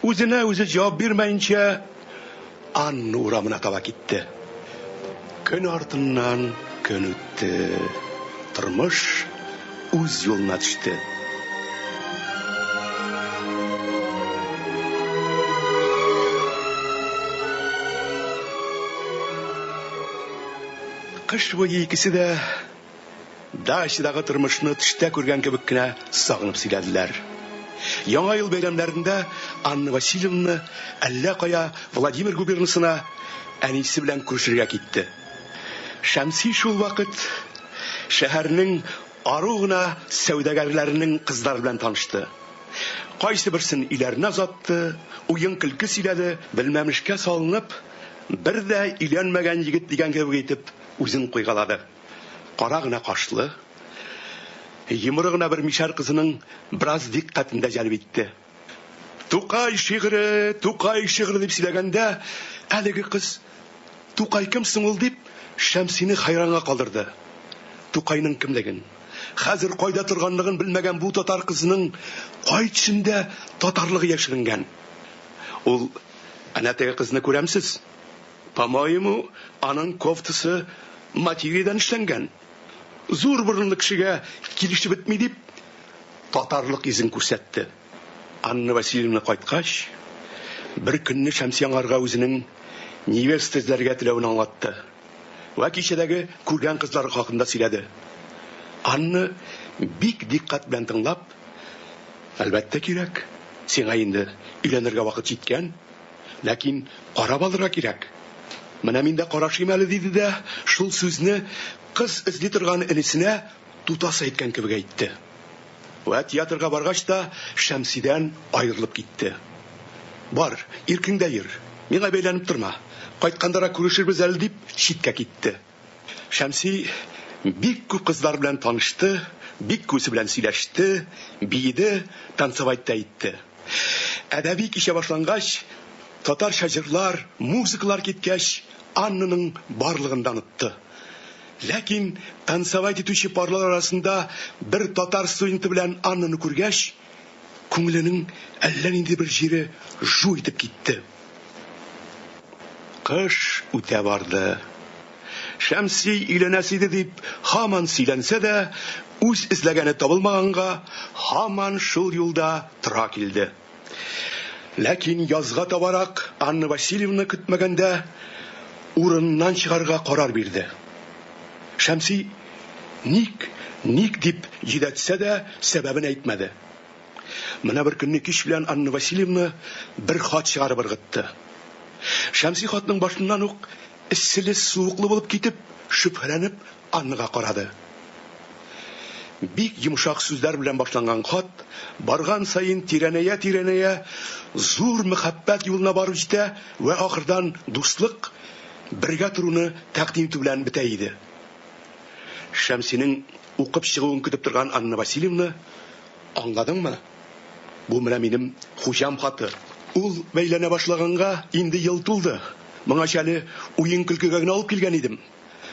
B: Үзенә үзе җавап бирмәенчә, Анна урамына таба китте. Көн артыннан көн үтте. Тормыш үз юлына төште. Кыш буе икесе дә дачадагы тормышны төштә күргән кебек кенә сагынып сөйләделәр. Яңа ел бәйрәмнәрендә Анна Васильевна әллә кая Владимир губернасына әнисе белән күрешергә китте. Шәмси шул вакыт шәһәрнең ару гына сәүдәгәрләренең кызлары белән танышты. Кайсы берсен өйләренә озатты, уен-көлке сөйләде, белмәмешкә салынып, бер дә өйләнмәгән егет дигән кебек итеп үзен куйгалады. Кара гына кашлы, йомры гына бер мишәр кызының бераз дикъкатен дә җәлеп итте. Тукай шигыре, Тукай шигыре дип сөйләгәндә, әлеге кыз Тукай кем соң ул дип Шәмсине хәйранга калдырды. Тукайның кемлеген, хәзер кайда торганлыгын белмәгән бу татар кызының кай төшендә татарлыгы яшеренгән? Ул әнә теге кызны күрәмсез? По-моему, аның кофтасы материядән эшләнгән. Зур борынлы кешегә килешеп бетми дип, татарлык йөзен күрсәтте. Анна Васильевна кайткач, бер көнне Шәмси аңарга үзенең невеста эзләргә теләвен аңлатты. Вә кичәдәге күргән кызлары хакында сөйләде. Анна бик дикъкать белән тыңлап, Әлбәттә кирәк, сиңа инде өйләнергә вакыт җиткән, ләкин карап алырга кирәк. Менә мин дә карашыйм әле, диде дә, шул сүзне кыз эзли торган энесенә тутасы әйткән кебек әйтте. Вә театрга баргач та Шәмсидән аерылып китте. Бар, иркеңдә йөр, миңа бәйләнеп торма, кайткандарак күрешербез әле, дип читкә китте. Шәмси бик күп кызлар белән танышты, Бик күсе белән сөйләште, биеде, танцевать та итте. Әдәби кичә башлангач, татарча җырлар, музыкалар киткәч, Аннаның барлыгын да онытты. Ләкин танцевать итүче парлар арасында бер татар студенты белән Аннаны күргәч, күңеленең әллә нинди бер җире жу итеп китте. Кыш үтә барды. Шәмси өйләнәсе иде дип һаман сөйләнсә дә, үз эзләгәне табылмаганга, һаман шул юлда тора килде. Ләкин язга табарак Анна Васильевна көтмәгәндә урыныннан чыгарга карар бирде. Шәмси ник, ник дип йөдәтсә дә, сәбәбен әйтмәде. Менә бер көнне кич белән Анна Васильевна бер хат чыгарып ыргытты. Шәмси хатның башыннан ук эсселе-суыклы булып китеп, шөбһәләнеп Аннага карады. Бик йомшак сүзләр белән башланган хат барган саен тирәнәя-тирәнәя зур мәхәббәт юлына барып җитә вә ахырдан дуслык, бергә торуны тәкъдим итү белән бетә иде. Шәмсинең укып чыгуын көтеп торган Анна Васильевна, Аңладыңмы? Бу менә минем хуҗам хаты. Ул бәйләнә башлаганга инде ел тулды. Моңача әле уен-көлкегә генә алып килгән идем.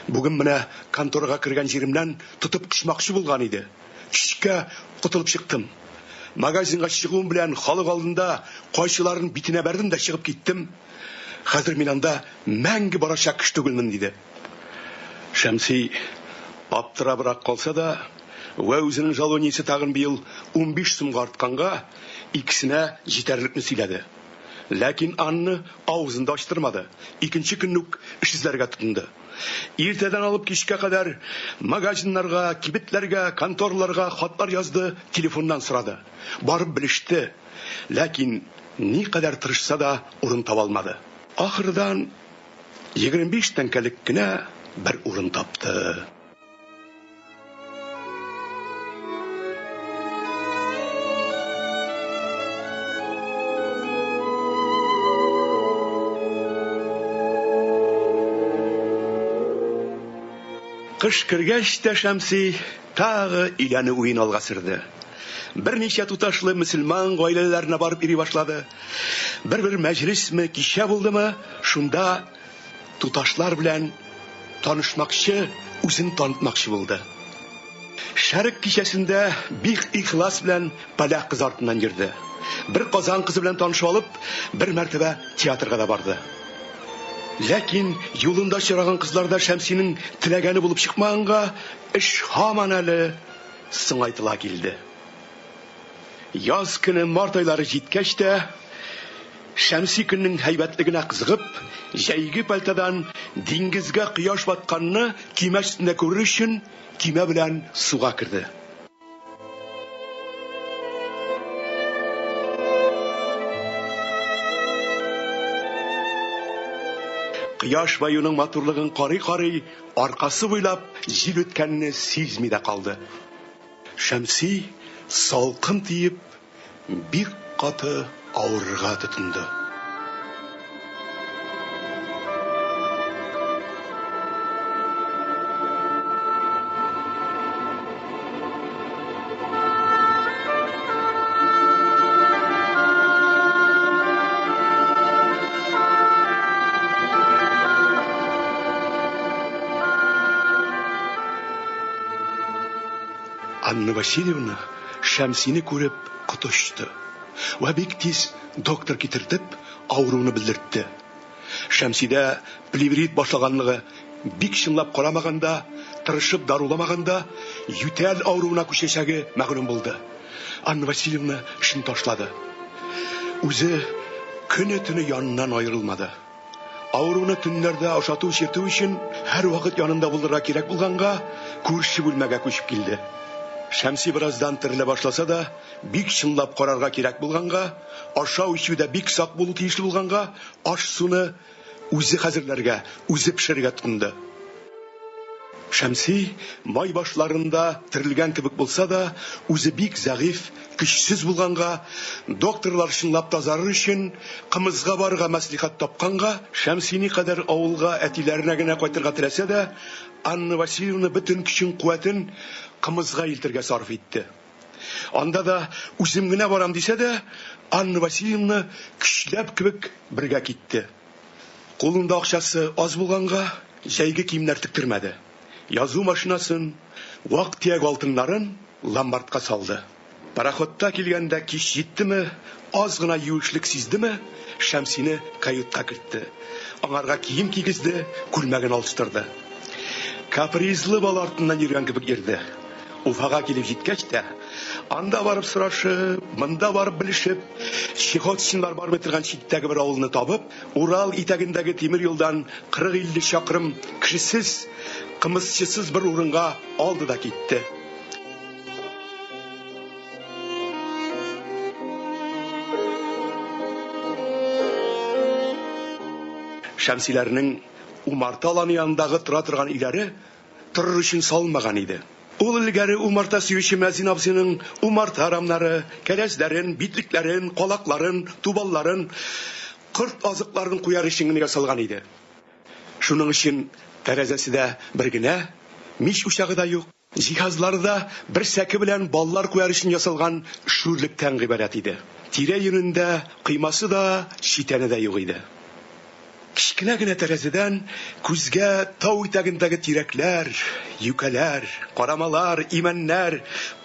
B: Бүген менә конторага кергән җиремнән тотып кочмакчы булган иде. Көчкә котылып чыктым. Магазинга чыгуым белән халык алдында кайчыларын битенә бәрдем дә чыгып киттем. Хәзер мин анда мәңге барачак кеше түгелмен, диде. Шәмси аптырабрак калса да, вә үзенең жалованиесе тагын быел 15 сумга артканга, икесенә җитәрлекне сөйләде. Ләкин Анна авызын да ачтырмады. Икенче көнне үк эш эзләргә тотынды. Иртәдән алып кичкә кадәр магазиннарга, кибетләргә, конторларга хатлар язды, телефоннан сорады. Барып белеште. Ләкин никадәр тырышса да урын таба алмады. Ахырдан 25 тәңкәлек кенә бер урын тапты. Кыш кергәч тә Шәмси тагы өйләнү уен алга сөрде. Берничә туташлы мөселман гаиләләренә барып йөри башлады. Бер-бер мәҗлесме, кичә булдымы, шунда туташлар белән танышмакчы, үзен танытмакчы булды. Шәрык кичәсендә бик ихлас белән поляк кызы артыннан йөрде. Бер Казан кызы белән танышып алып, бер мәртәбә театрга да барды. Ләкин юлында очраган кызлар да Шәмсинең теләгәне булып чыкмаганга, эш һаман әле соңайтыла килде. Яз көне март айлары җиткәч тә, Шәмси көннең һәйбәтлегенә кызыгып, җәйге пальтодан диңгезгә кояш батканны көймә өстендә күрер өчен көймә белән суга керде. Кояш баюның матурлыгын карый-карый, аркасы буйлап җил үткәнне сизми дә калды. Шәмси, салкын тиеп, бик каты авырырга тотынды. Анна Васильевна Шәмсине күреп коты очты. Вә бик тиз доктор китертеп, авыруны белдертте. Шәмсидә плеврит башлаганлыгы бик чынлап карамаганда, тырышып даруламаганда, ютәл авыруына күчәчәге мәгълүм булды. Анна Васильевна эшен ташлады. Үзе көне-төне яныннан аерылмады. Авыруны төннәрдә ашату-эчертү өчен һәрвакыт янында булырга кирәк булганга, күрше бүлмәгә күчеп килде. Шәмси бераздан терелә башласа да, бик чынлап карарга кирәк булганга, ашау-эчүдә бик сак булу тиешле булганга, аш-суны үзе хәзерләргә, үзе пешерергә тотынды. Шәмси май башларында терелгән кебек булса да, үзе бик зәгыйфь, көчсез булганга, докторлар чынлап тазарыр өчен кымызга барырга мәслихәт тапканга, Шәмси никадәр авылга әтиләренә генә кайтырга теләсә дә, Анна Васильевна бөтен көчен-куәтен кымызга илтергә сарыф итте. Анда да үзем генә барам дисә дә, Анна Васильевна көчләп кебек бергә китте. Кулында акчасы аз булганга, җәйге киемнәр тектермәде. Язу машинасын, вак-төяк алтыннарын ломбардка салды. Пароходта килгәндә кич җиттеме, аз гына юешлек сиздеме, Шәмсине каютка кертте. Аңарга кием кигезде, күлмәген алыштырды. Капризлы бала артыннан йөргән кебек йөрде. Уфага килеп җиткәч тә, анда барып сорашып, монда барып белешеп, чехотчиннар бармый торган читтәге бер авылны табып, Урал итәгендәге тимер юлдан 40-50 чакрым кешесез, кымызчысыз бер урынга алды да китте. Шәмсиләрнең умарта аланы янындагы тора торган өйләре торыр өчен салынмаган иде. Ул элгәре умарта сөюче мәзин абзыйның умарта рамнары, кәрәзләрен, битлекләрен, калакларын, тубалларын, корт азыкларын куяр өчен генә ясалган иде. Шуның өчен тәрәзәсе дә бер генә, мич учагы да юк, җиһазлары да бер сәке белән баллар куяр өчен ясалган шүрлектән гыйбарәт иде. Тирә-юнендә коймасы да, читәне дә юк иде. Кечкенә генә тәрәзәдән күзгә тау итәгендәге тирәкләр, юкәләр, карамалар, имәннәр,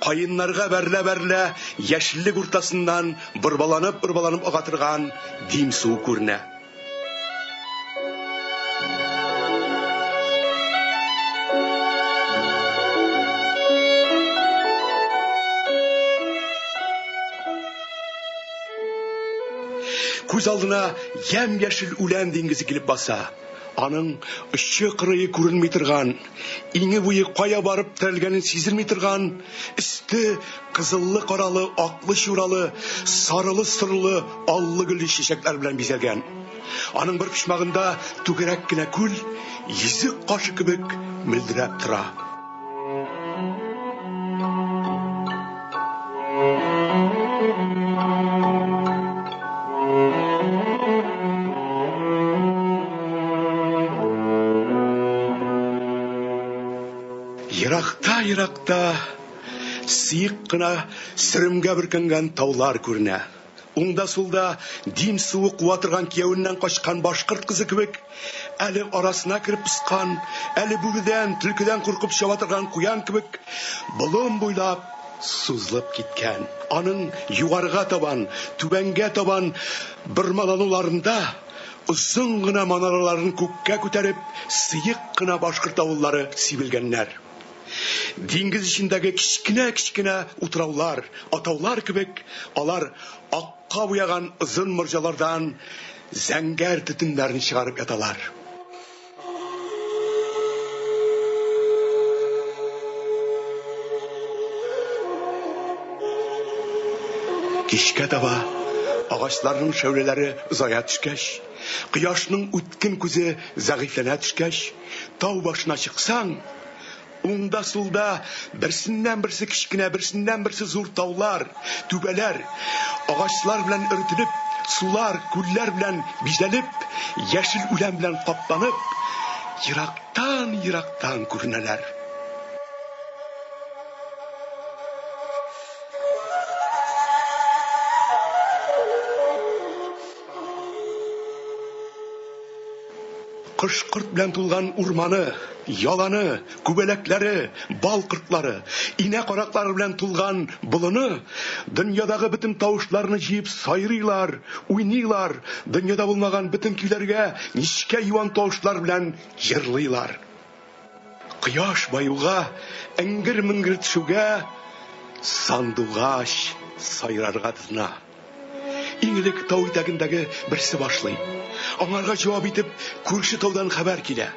B: каеннарга бәрелә-бәрелә яшеллек уртасыннан борбаланып-борбаланып ага торган Дим суы күренә. Күз алдына ямь-яшел үлән диңгезе килеп баса. Аның очы-кырые күренми торган, иңе буе кая барып терәлгәнен сизелми торган, өсте кызыллы-каралы, аклы-чуралы, сарылы-сорылы, аллы-гөлле чәчәкләр белән бизәлгән. Аның бер почмагында түгәрәк кенә күл йөзек кашы кебек мөлдерәп тора. Еракта-еракта сыек кына сөремгә бөркәнгән таулар күренә. Уңда-сулда Дим суы куа торган кияүеннән качкан башкорт кызы кебек, әле арасына кереп поскан, әле бүредән, төлкедән куркып чаба торган куян кебек, болын буйлап сузылып киткән. Аның югарыга табан, түбәнгә табан бормалануларында озын гына манараларын күккә күтәреп, сыек кына башкорт авыллары сибелгәннәр. Диңгез эчендәге кечкенә-кечкенә утраулар, атаулар кебек, алар акка буяган озын морҗалардан зәңгәр төтеннәрен чыгарып яталар. Кичкә таба агачларның шәүләләре озая төшкәч, кояшның үткен күзе зәгыйфьләнә төшкәч, тау башына чыксаң, уңда-сулда берсеннән-берсе кечкенә, берсеннән-берсе зур таулар, түбәләр, агачлар белән өретелеп, сулар, күлләр белән бизәлеп, яшел үлән белән капланып, ерактан-ерактан күренәләр. Кош-корт белән тулган урманы, яланы, күбәләкләре, бал кортлары, инә караклары белән тулган болыны дөньядагы бөтен тавышларны җыеп сайрыйлар, уйныйлар, дөньяда булмаган бөтен көйләргә нечкә юан тавышлар белән җырлыйлар. Кояш баюга, эңгер-меңгер төшүгә сандугач сайрарга тотына. Иң элек тау итәгендәге берсе башлый. Аңарга җавап итеп, күрше таудан хәбәр килә.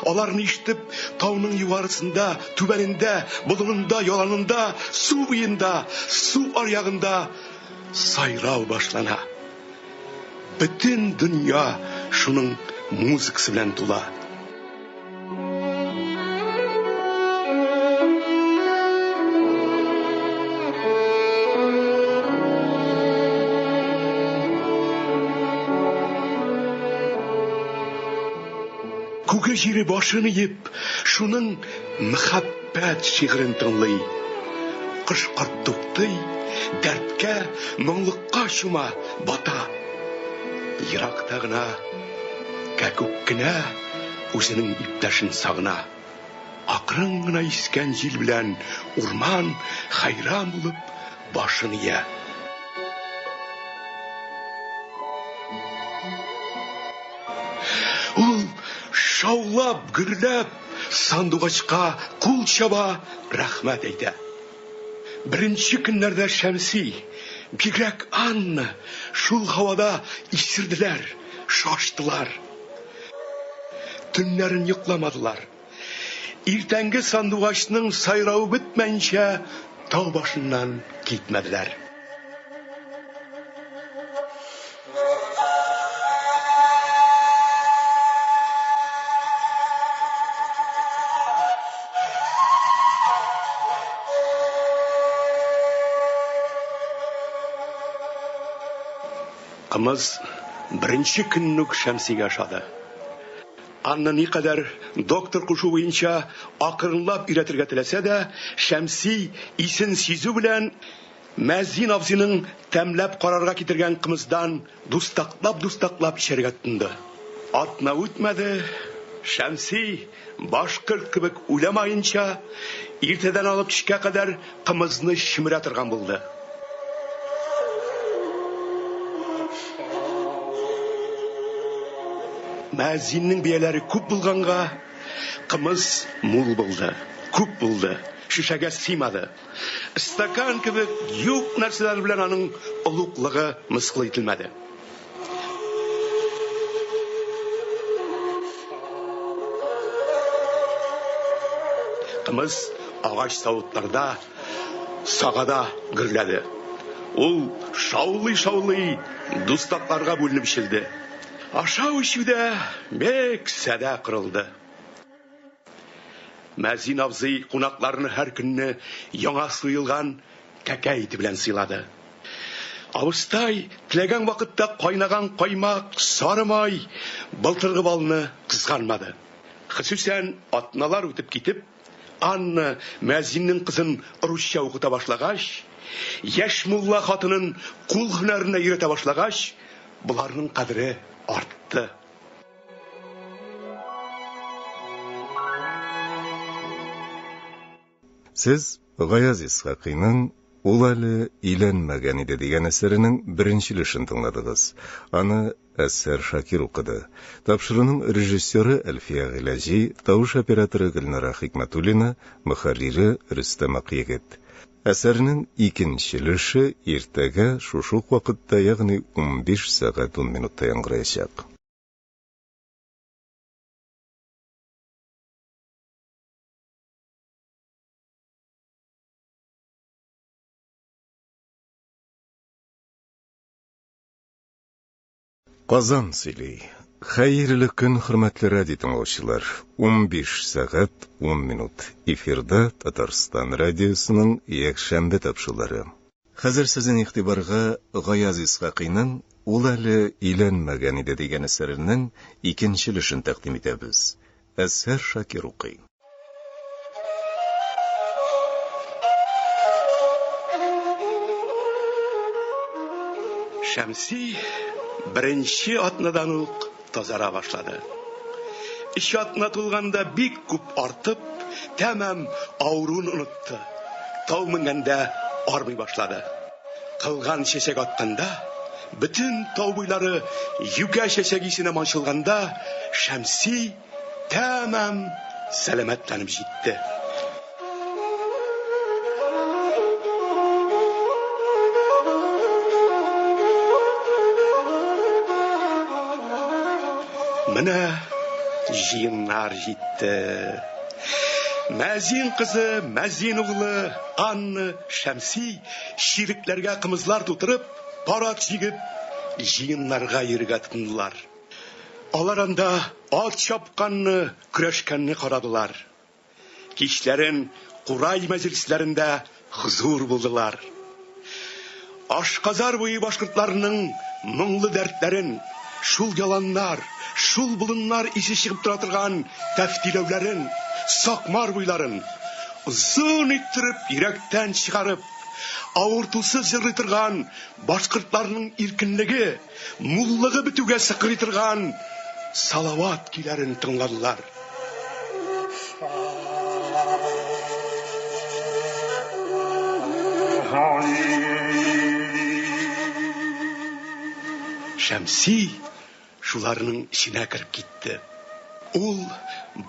B: Аларны ишетеп, тауның югарысында, түбәнендә, болынында, яланында, су буенда, су аръягында сайрау башлана. Бөтен дөнья шуның музыкасы белән тула. Күге җире башын иеп, шуның мәхәббәт шигырен тыңлый. Кош-корт туктый, дәрткә, моңлыкка чума, бата. Еракта гына кәкүк кенә үзенең иптәшен сагына. Акрын гына искән җил белән урман хәйран булып башын ия. Ул шаулап, гөрләп, сандугачка кул чаба, рәхмәт әйтә. Беренче көннәрдә Шәмси, бигрәк Анна шул һавада исерделәр, шаштылар. Төннәрен йокламадылар. Иртәнге сандугачның сайравы бетмәенчә тау башыннан китмәделәр. Кымыз беренче көнне үк Шәмсигә ошады. Анна никадәр доктор кушу буенча акрынлап өйрәтергә теләсә дә, Шәмси исен сизү белән Мәзин абзыйның тәмләп карарга китергән кымыздан дустаклап-дустаклап эчәргә тотынды. Атна үтмәде, Шәмси, башкорт кебек уйламаенча, иртәдән алып кичкә кадәр кымызны чөмерә торган булды. Мәзиннең бияләре күп булганга, кымыз мул булды, күп булды, шешәгә сыймады. Стакан кебек юк нәрсәләр белән аның олуглыгы мыскыл ителмәде. Кымыз агач савытларда, сагада гөрләде. Ул шаулый-шаулый дустакларга бүленеп эчелде. Ашау-эчү дә бик садә корылды. Мәзин абзый кунакларны һәр көнне яңа суелган кәкә ите белән сыйлады. Абыстай теләгән вакытта кайнаган каймак, сары май, былтыргы балны кызганмады. Хөсүсән атналар үтеп китеп, Анна мәзиннең кызын русча укыта башлагач, яшь мулла хатынын кул һөнәренә өйрәтә башлагач, боларның кадере артты.
A: Сез Гаяз Исхакыйның Ул әле өйләнмәгән иде дигән әсәренең беренче өлешен тыңладыгыз. Аны Әсәр Шакир укыды. Тапшыруның режиссеры Әлфия Гыйләҗи, тавыш операторы Гөлнара Хикмәтуллина, мөхәррире Рөстәм Акъегет. Әсәрнең икенче өлеше иртәгә шушы ук вакытта, ягъни 15 сәгать 10 минутта яңгыраячак. Казан сөйли. Хәерле көн, хөрмәтле радио тыңлаучылар. 15 сәгать 10 минут. Эфирда Татарстан радиосының якшәмбе тапшырулары. Хәзер сезнең игътибарга Гаяз Исхакыйның Ул әле өйләнмәгән иде дигән әсәренең икенче өлешен тәкъдим итәбез. Әзһәр Шакир укый.
B: Шәмси беренче атнадан ук тазара башлады. Өч атна тулганда бик күп артып, тәмам авыруын онытты. Тау менгәндә армый башлады. Кылган чәчәк атканда, бөтен тау буйлары юкә чәчәк исенә манчылганда, Шәмси тәмам сәламәтләнеп җитте. Менә җыеннар җитте. Мәзин кызы, мәзин углы Анна Шәмси чирекләргә кымызлар тутырып, пар ат җигеп, җыеннарга йөрергә тотындылар. Алар анда ат чапканны, көрәшкәнне карадылар. Кичләрен курай мәҗлесләрендә хозур булдылар. Ашказар буе башкортларының моңлы дәртләрен шул яланнар, шул болыннар исе чыгып тора торган Тәфтиләүләрен, Сакмар буйларын, озын иттереп йөрәктән чыгарып, авыртусыз җырлый торган башкортларның иркенлеге, муллыгы бетүгә сыкрый торган Салават көйләрен тыңладылар. Шәмси шуларның эченә кереп китте. Ул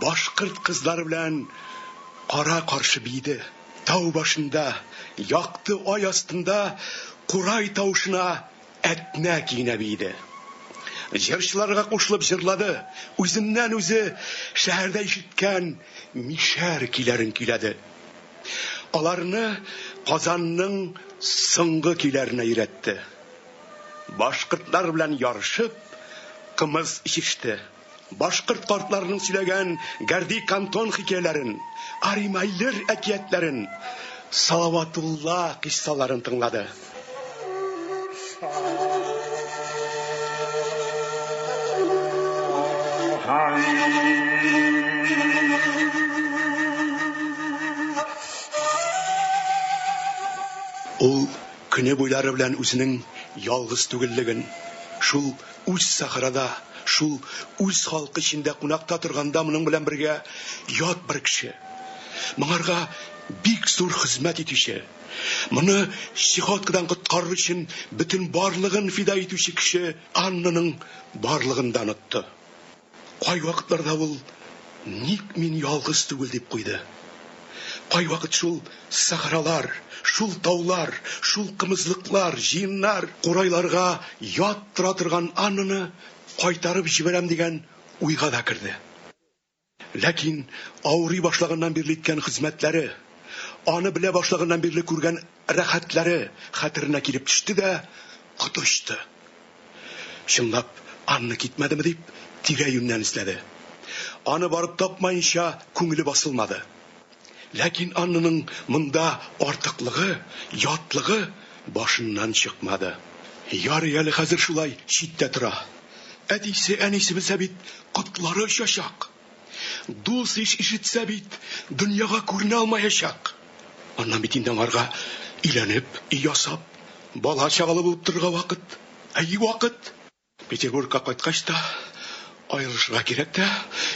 B: башкорт кызлары белән кара-каршы биеде. Тау башында, якты ай астында курай тавышына Әтнә көенә биеде. Җырчыларга кушылып җырлады, үзеннән-үзе шәһәрдә ишеткән мишәр көйләрен көйләде. Аларны Казанның соңгы көйләренә өйрәтте. Башкортлар белән ярышып, кымыз эчеште. Башкорт картларының сөйләгән Гәрди Кантон хикәяләрен, Аримайлер әкиятләрен, Салаватулла кыйссаларын тыңлады. Ул көне буйлары белән үзенең ялгыз түгеллеген, шул үз сахарада, шул үз халкы эчендә кунакта торганда моның белән бергә ят бер кеше, моңарга бик зур хезмәт итүче, моны чехоткадан коткарыр өчен бөтен барлыгын фида итүче кеше Аннаның барлыгын да онытты. Кайвакытларда ул, Ник мин ялгыз түгел, дип куйды. Кайвакыт шул сахралар, шул таулар, шул кымызлыклар, җыеннар, курайларга ят тора торган Аннаны кайтарып җибәрәм дигән уйга да керде. Ләкин авырый башлаганнан бирле иткән хезмәтләре, аны белә башлаганнан бирле күргән рәхәтләре хәтеренә килеп төште дә коты очты. Чынлап, Анна китмәдеме дип, тирә-юньнән эзләде. Аны барып тапмаенча күңеле басылмады. Ләкин Аннаның монда артыклыгы, ятлыгы башыннан чыкмады. Ярый әле хәзер шулай читтә тора. Әтисе, әнисе белсә бит, котлары очачак. Дус-иш ишетсә бит, дөньяга күренә алмаячак. Аннан бит инде аңарга өйләнеп, өй ясап, бала-чагалы булып торырга вакыт. Әйе, вакыт. Петербургка кайткач та, аерылышырга кирәк тә,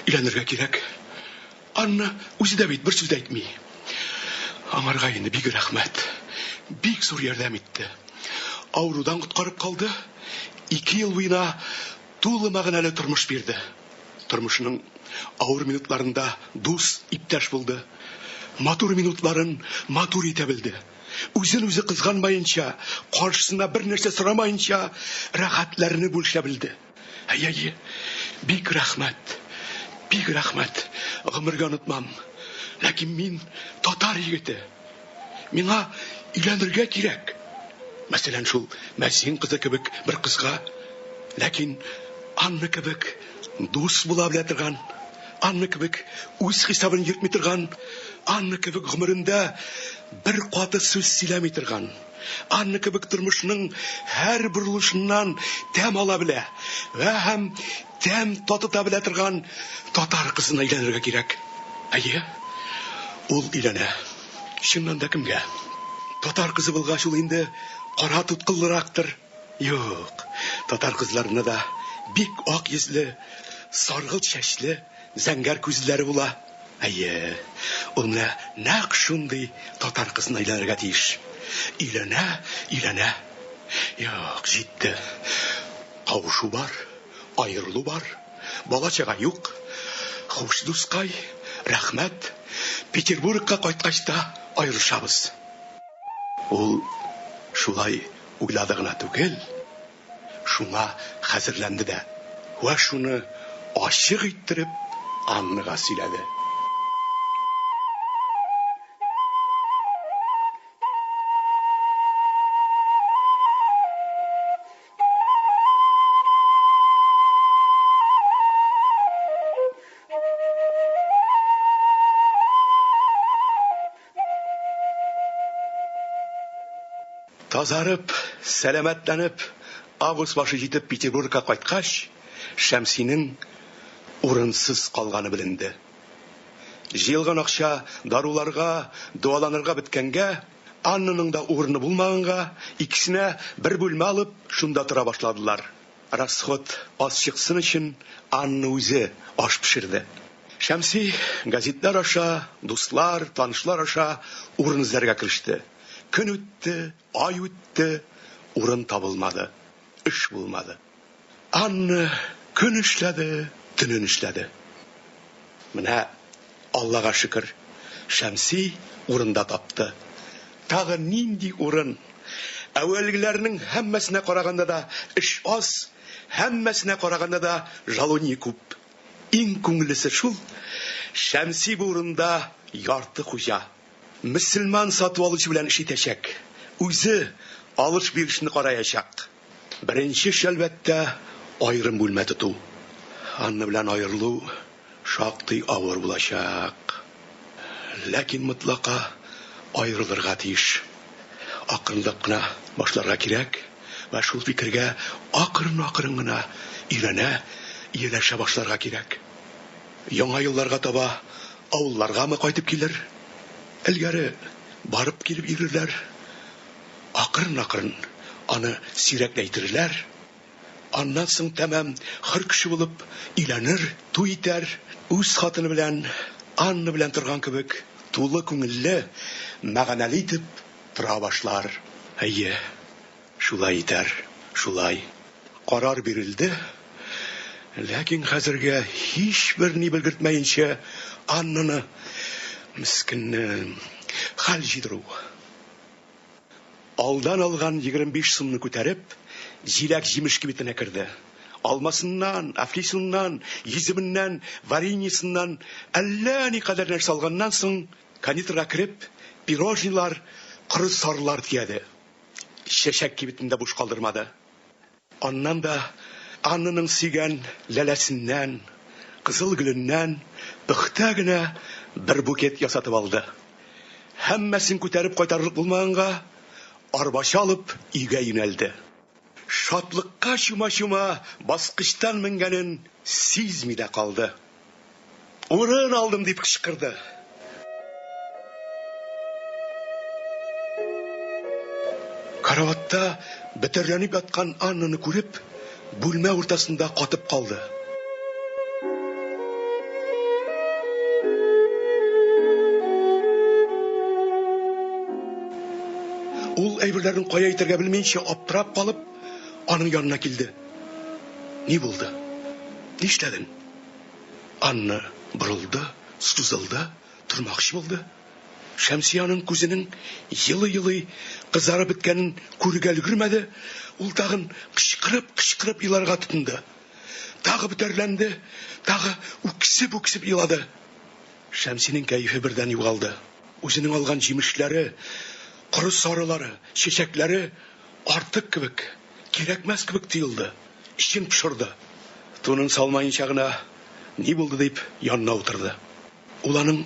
B: өйләнергә кирәк. Анна үзе дә бит бер сүз дә әйтми. Аңарга инде бик рәхмәт. Бик зур ярдәм итте. Авырудан коткарып калды. Ике ел буена тулы мәгънәле тормыш бирде. Тормышының авыр минутларында дус, иптәш булды. Матур минутларын матур итә белде. Үзен үзе кызганмаенча, каршысына бер нәрсә сорамаенча, рәхәтләрне бүлешә белде. Әйе, әйе, бик рәхмәт, бик рәхмәт, гомергә онытмам. Ләкин мин татар егете. Миңа өйләнергә кирәк. Мәсәлән, шул Мәзин кызы кебек бер кызга. Ләкин Анна кебек дус була белә торган, Анна кебек үз хисабын йөртми торган, Анна кебек гомерендә бер каты сүз сөйләми торган, Анна кебек тормышның һәр борылышыннан тәм ала белә вә һәм тәм татыта белә торган татар кызына өйләнергә кирәк. Әйе, ул өйләнә. Чыннан да кемгә? Татар кызы булгач, ул инде кара туткыллырактыр. Юк, татар кызларына да бик ак йөзле, саргылт чәчле, зәңгәр күзлеләре була. Әйе, ул менә нәкъ шундый татар кызына өйләнергә тиеш. Өйләнә, өйләнә. Юк, җитте. Кавышу бар, аерылу бар, бала-чага юк. Хуш, дускай, рәхмәт. Петербургка кайткач та аерылышабыз. Ул шулай уйлады гына түгел, шуңа хәзерләнде дә. Вә шуны ачык иттереп Аннага сөйләде. Тазарып, сәламәтләнеп, август башы җитеп Петербургка кайткач, Шәмсинең урынсыз калганы беленде. Җыелган акча даруларга, дәваланырга беткәнгә, Аннаның да урыны булмаганга, икесенә бер бүлмә алып, шунда тора башладылар. Расход аз чыксын өчен Анна үзе аш пешерде. Шәмси газетлар аша, дуслар, танышлар аша урын эзләргә кереште. Көн үтте, ай үтте, урын табылмады, эш булмады. Анна көн эшләде, төнен эшләде. Менә, Аллага шөкер, Шәмси урын да тапты. Тагы нинди урын! Әүвәлгеләрнең һәммәсенә караганда да эш аз, һәммәсенә караганда да жалунье күп. Иң күңеллесе шул, Шәмси бу урында ярты хуҗа. Мөселман сату алучы белән эш итәчәк, үзе алыш-бирешне караячак. Беренче эш, әлбәттә, аерым бүлмә тоту. Анна белән аерылу шактый авыр булачак. Ләкин мотлака аерылырга тиеш. Акрынлап кына башларга кирәк вә шул фикергә акрын-акрын гына өйрәнә, ияләшә башларга кирәк. Яңа елларга таба авылларгамы кайтып килер? Элгәре барып килеп йөрерләр. Акрын-акрын аны сирәкләйтерләр. Аннан соң тәмам хөр кеше булып өйләнер, туй итәр, үз хатыны белән, Анна белән торган кебек, тулы күңелле, мәгънәле итеп тора башлар. Әйе, шулай итәр, шулай. Карар бирелде, ләкин хәзергә һичбер ни белгертмәенчә Аннаны, мескенне, хәл җыйдыру. Алдан алган 25 сумны күтәреп, җиләк-җимеш кибетенә керде. Алмасыннан, әфлисуннан, йөземеннән, вареньесыннан әллә никадәр нәрсә алганнан соң, кондитерга кереп, пирожныйлар, коры сарлар төяде. Чәчәк кибетен дә буш калдырмады. Аннан да Аннаның сөйгән ләләсеннән, кызыл гөленнән пөхтә генә бер букет ясатып алды. Һәммәсен күтәреп кайтарлык булмаганга, арбача алып өйгә юнәлде. Шатлыкка чума-чума баскычтан менгәнен сизми дә калды. Урын алдым, дип кычкырды. Караватта бөтәрләнеп яткан Аннаны күреп, бүлмә уртасында катып калды. Ул әйберләрен кая итәргә белмичә аптырап калып, аның янына килде. Ни булды? Нишләдең? Анна борылды, сузылды, тормакчы булды. Шәмсия аның күзенең елый-елый кызарып беткәнен күрергә өлгермәде, ул тагын кычкырып-кычкырып еларга тотынды. Тагы бөтәрләнде, тагы үксеп-үксеп елады. Шәмсинең кәефе бердән югалды. Үзенең алган җимешләре, коры сарылары, чәчәкләре артык кебек, кирәкмәс кебек тоелды. Эчен пошырды. Тунын салмаенча гына, ни булды дип, янына утырды. Ул аның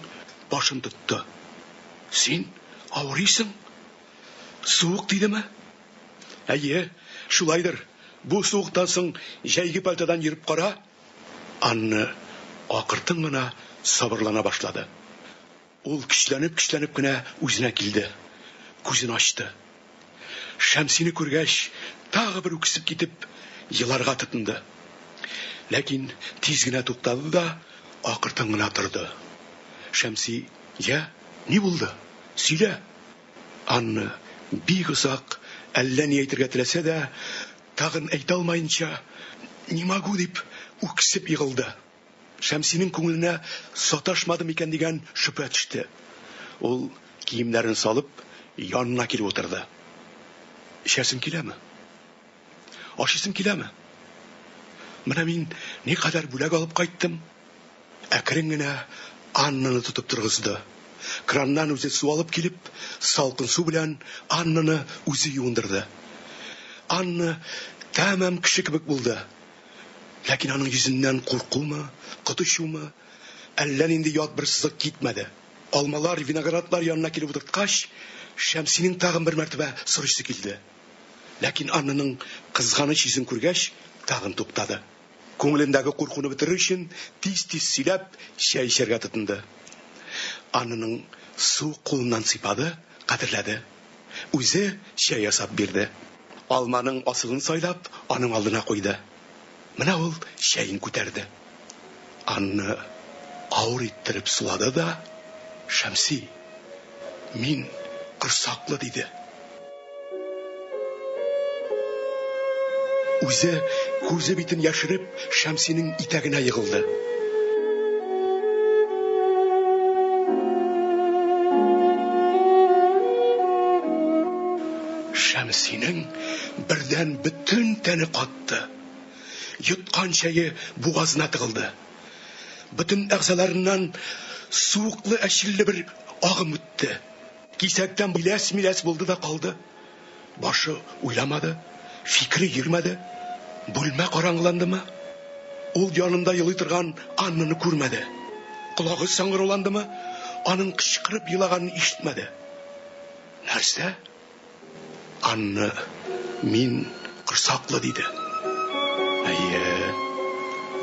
B: башын тотты. Син авырыйсың? Суык тидеме? Әйе, шулайдыр. Бу суыктан соң җәйге пальтодан йөреп кара. Анна акыртын гына сабырлана башлады. Ул көчләнеп-көчләнеп кенә үзенә килде. Күзен ачты. Шәмсине күргәч, тагы бер үксеп китеп, еларга тотынды. Ләкин тиз генә туктады да, акыртын гына торды. Шәмси, я, ни булды? Сөйлә. Анна бик озак әллә ни әйтергә теләсә дә, тагын әйтә алмаенча, не могу дип үксеп егылды. Шәмсинең күңеленә саташмады микән дигән шөбһә төште. Ул киемнәрен салып, янына килеп утырды. Эчәсең киләме? Ашыйсың киләме? Менә мин никадәр бүләк алып кайттым. Әкрен генә Аннаны тотып торгызды. Краннан үзе су алып килеп, салкын су белән Аннаны үзе юындырды. Анна тәмам кеше кебек булды. Ләкин аның йөзеннән куркумы, коточумы, әллә нинди ят бер сызык китмәде. Алмалар, виноградлар янына килеп утырткач, Шәмсинең тагын бер мәртәбә сорыйсы килде. Ләкин Аннаның кызганыч йөзен күргәч, тагын туктады. Күңелендәге куркуны бетерер өчен тиз-тиз сөйләп, чәй эчәргә тотынды. Аннаның суык кулыннан сыйпады, кадерләде. Үзе чәй ясап бирде. Алманың асылын сайлап, аның алдына куйды. Менә ул чәен күтәрде. Анна авыр иттереп сулады да, Шәмси, мин корсаклы, диде. Үзе күзе битен яшереп, Шәмсинең итәгенә егылды. Шәмсинең бердән бөтен тәне катты. Йоткан чәе бугазына тыгылды. Бөтен әгъзаларыннан суыклы әчелле бер агым үтте. Кисәктән иләс-миләс булды да калды. Башы уйламады, фикере йөрмәде. Бүлмә караңгыландымы? Ул янында елый торган Аннаны күрмәде. Колагы саңгырауландымы? Аның кычкырып елаганын ишетмәде. Нәрсә? Анна, мин корсаклы, диде. Әйе,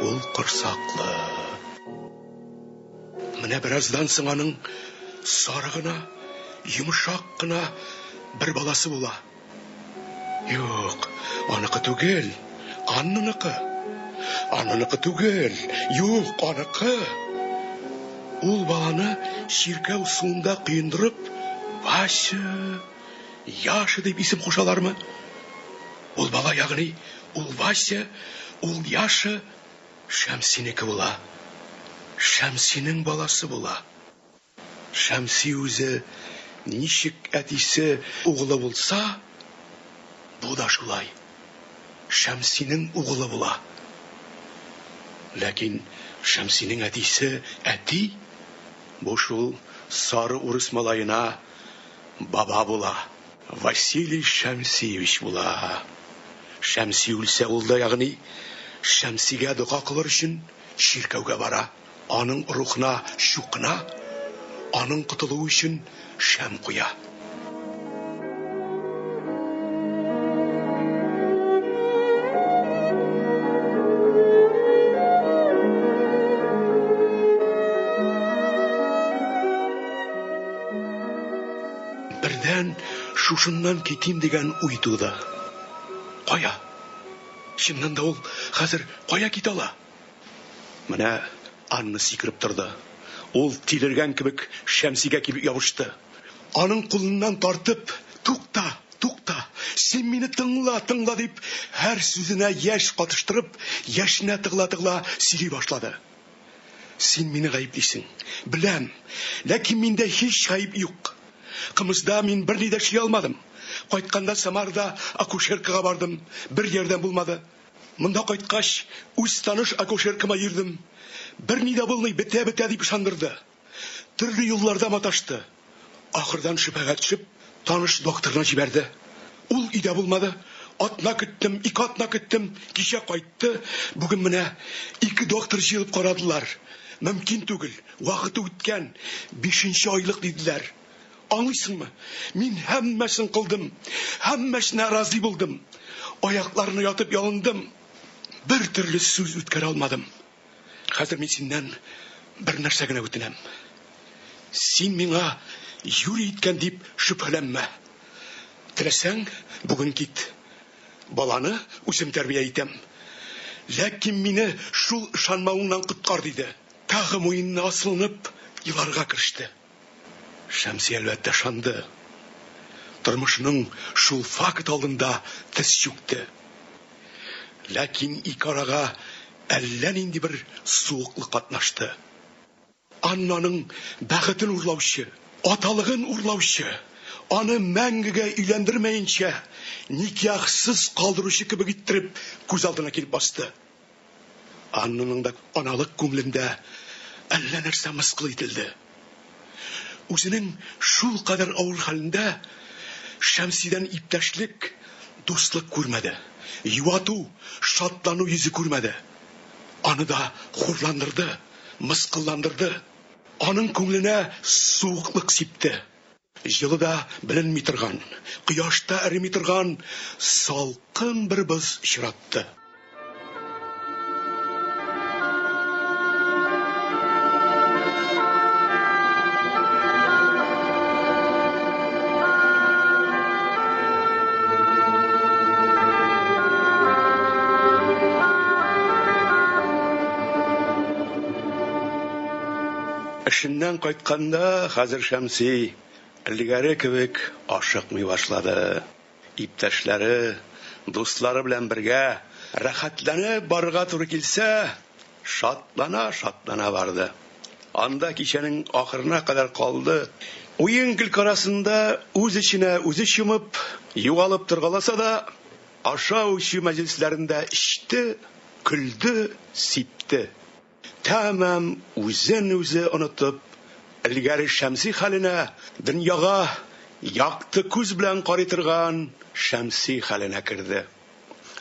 B: ул корсаклы. Менә бераздан соң аның сары гына, йомшак кына бер баласы була. Юк, аныкы түгел, Аннаныкы. Аннаныкы түгел, юк, аныкы. Ул баланы чиркәү суында коендырып, Вася, Яша дип исем кушалармы? Ул бала, ягъни ул Вася, ул Яша Шәмсинеке була. Шәмсинең баласы була. Шәмси үзе ничек әтисе угылы булса, бу да шулай Шәмсинең угылы була. Ләкин Шәмсинең әтисе әти, бу шул сары урыс малаена баба була. Василий Шәмсиевич була. Шәмси үлсә, ул да, ягъни Шәмсигә дога кылыр өчен чиркәүгә бара. Аның рухына чукына, аның котылуы өчен шәм куя. Бердән шушыннан китим дигән уй туды. Кая? Чыннан да ул хәзер кая китә ала? Менә Анна сикереп торды. Ул тилергән кебек Шәмсигә килеп ябышты. Аның кулыннан тартып, Тукта, тукта, син мине тыңла, тыңла, дип, һәр сүзенә яшь катыштырып, яшенә тыгыла-тыгыла сөйли башлады. Син мине гаеплисең, беләм, ләкин миндә һич гаеп юк. Кымызда мин берни дә эшли алмадым. Кайтканда Самарада акушеркага бардым, бер ярдәм булмады. Монда кайткач, үз таныш акушеркама йөрдем. Берни дә булмый, бетә-бетә дип ышандырды. Төрле юлларда маташты. Ахырдан шөбһәгә төшеп, таныш докторына җибәрде. Ул өйдә булмады. Атна көттем, ике атна көттем, кичә кайтты. Бүген менә ике доктор җыелып карадылар. Мөмкин түгел, вакыты үткән, бишенче айлык диделәр. Аңлыйсыңмы? Мин һәммәсен кылдым, һәммәсенә разый булдым. Аякларына ятып ялындым. Бер төрле сүз үткәрә алмадым. Хәзер мин синнән бер нәрсә генә үтенәм. Син миңа юри иткән дип шөбһәләнмә. Теләсәң, бүген кит. Баланы үзем тәрбия итәм. Ләкин мине шул ышанмавыңнан коткар, диде. Тагы муенына асылынып еларга кереште. Шәмси, әлбәттә, ышанды. Тормышының шул факт алдында тез чүкте. Ләкин ике арага әллә нинди бер суыклык катнашты. Аннаның бәхетен урлаучы, аталыгын урлаучы, аны мәңгегә өйләндермәенчә, никяхсыз калдыручы кебек иттереп күз алдына килеп басты. Аннаның да аналык күңелендә әллә нәрсә мыскыл ителде. Үзенең шул кадәр авыр хәлендә Шәмсидән иптәшлек, дуслык күрмәде. Юату, шатлану йөзе күрмәде. Аны да хурландырды, мыскылландырды. Аның күңеленә суыклык сипте. Җылы да беленми торган, кояшта эреми торган салкын бер боз очратты. Эшеннән кайтканда хәзер Шәмси элгәре кебек ашыкмый башлады. Иптәшләре, дуслары белән бергә рәхәтләнеп барырга туры килсә, шатлана-шатлана барды. Анда кичәнең ахырына кадәр калды. Уен-көлке арасында үз эченә үзе чумып, югалып торгаласа да, ашау-эчү мәҗлесләрендә эчте, көлде, сипте. Тәмам үзен-үзе онытып, элгәре Шәмси хәленә, дөньяга якты күз белән карый торган Шәмси хәленә керде.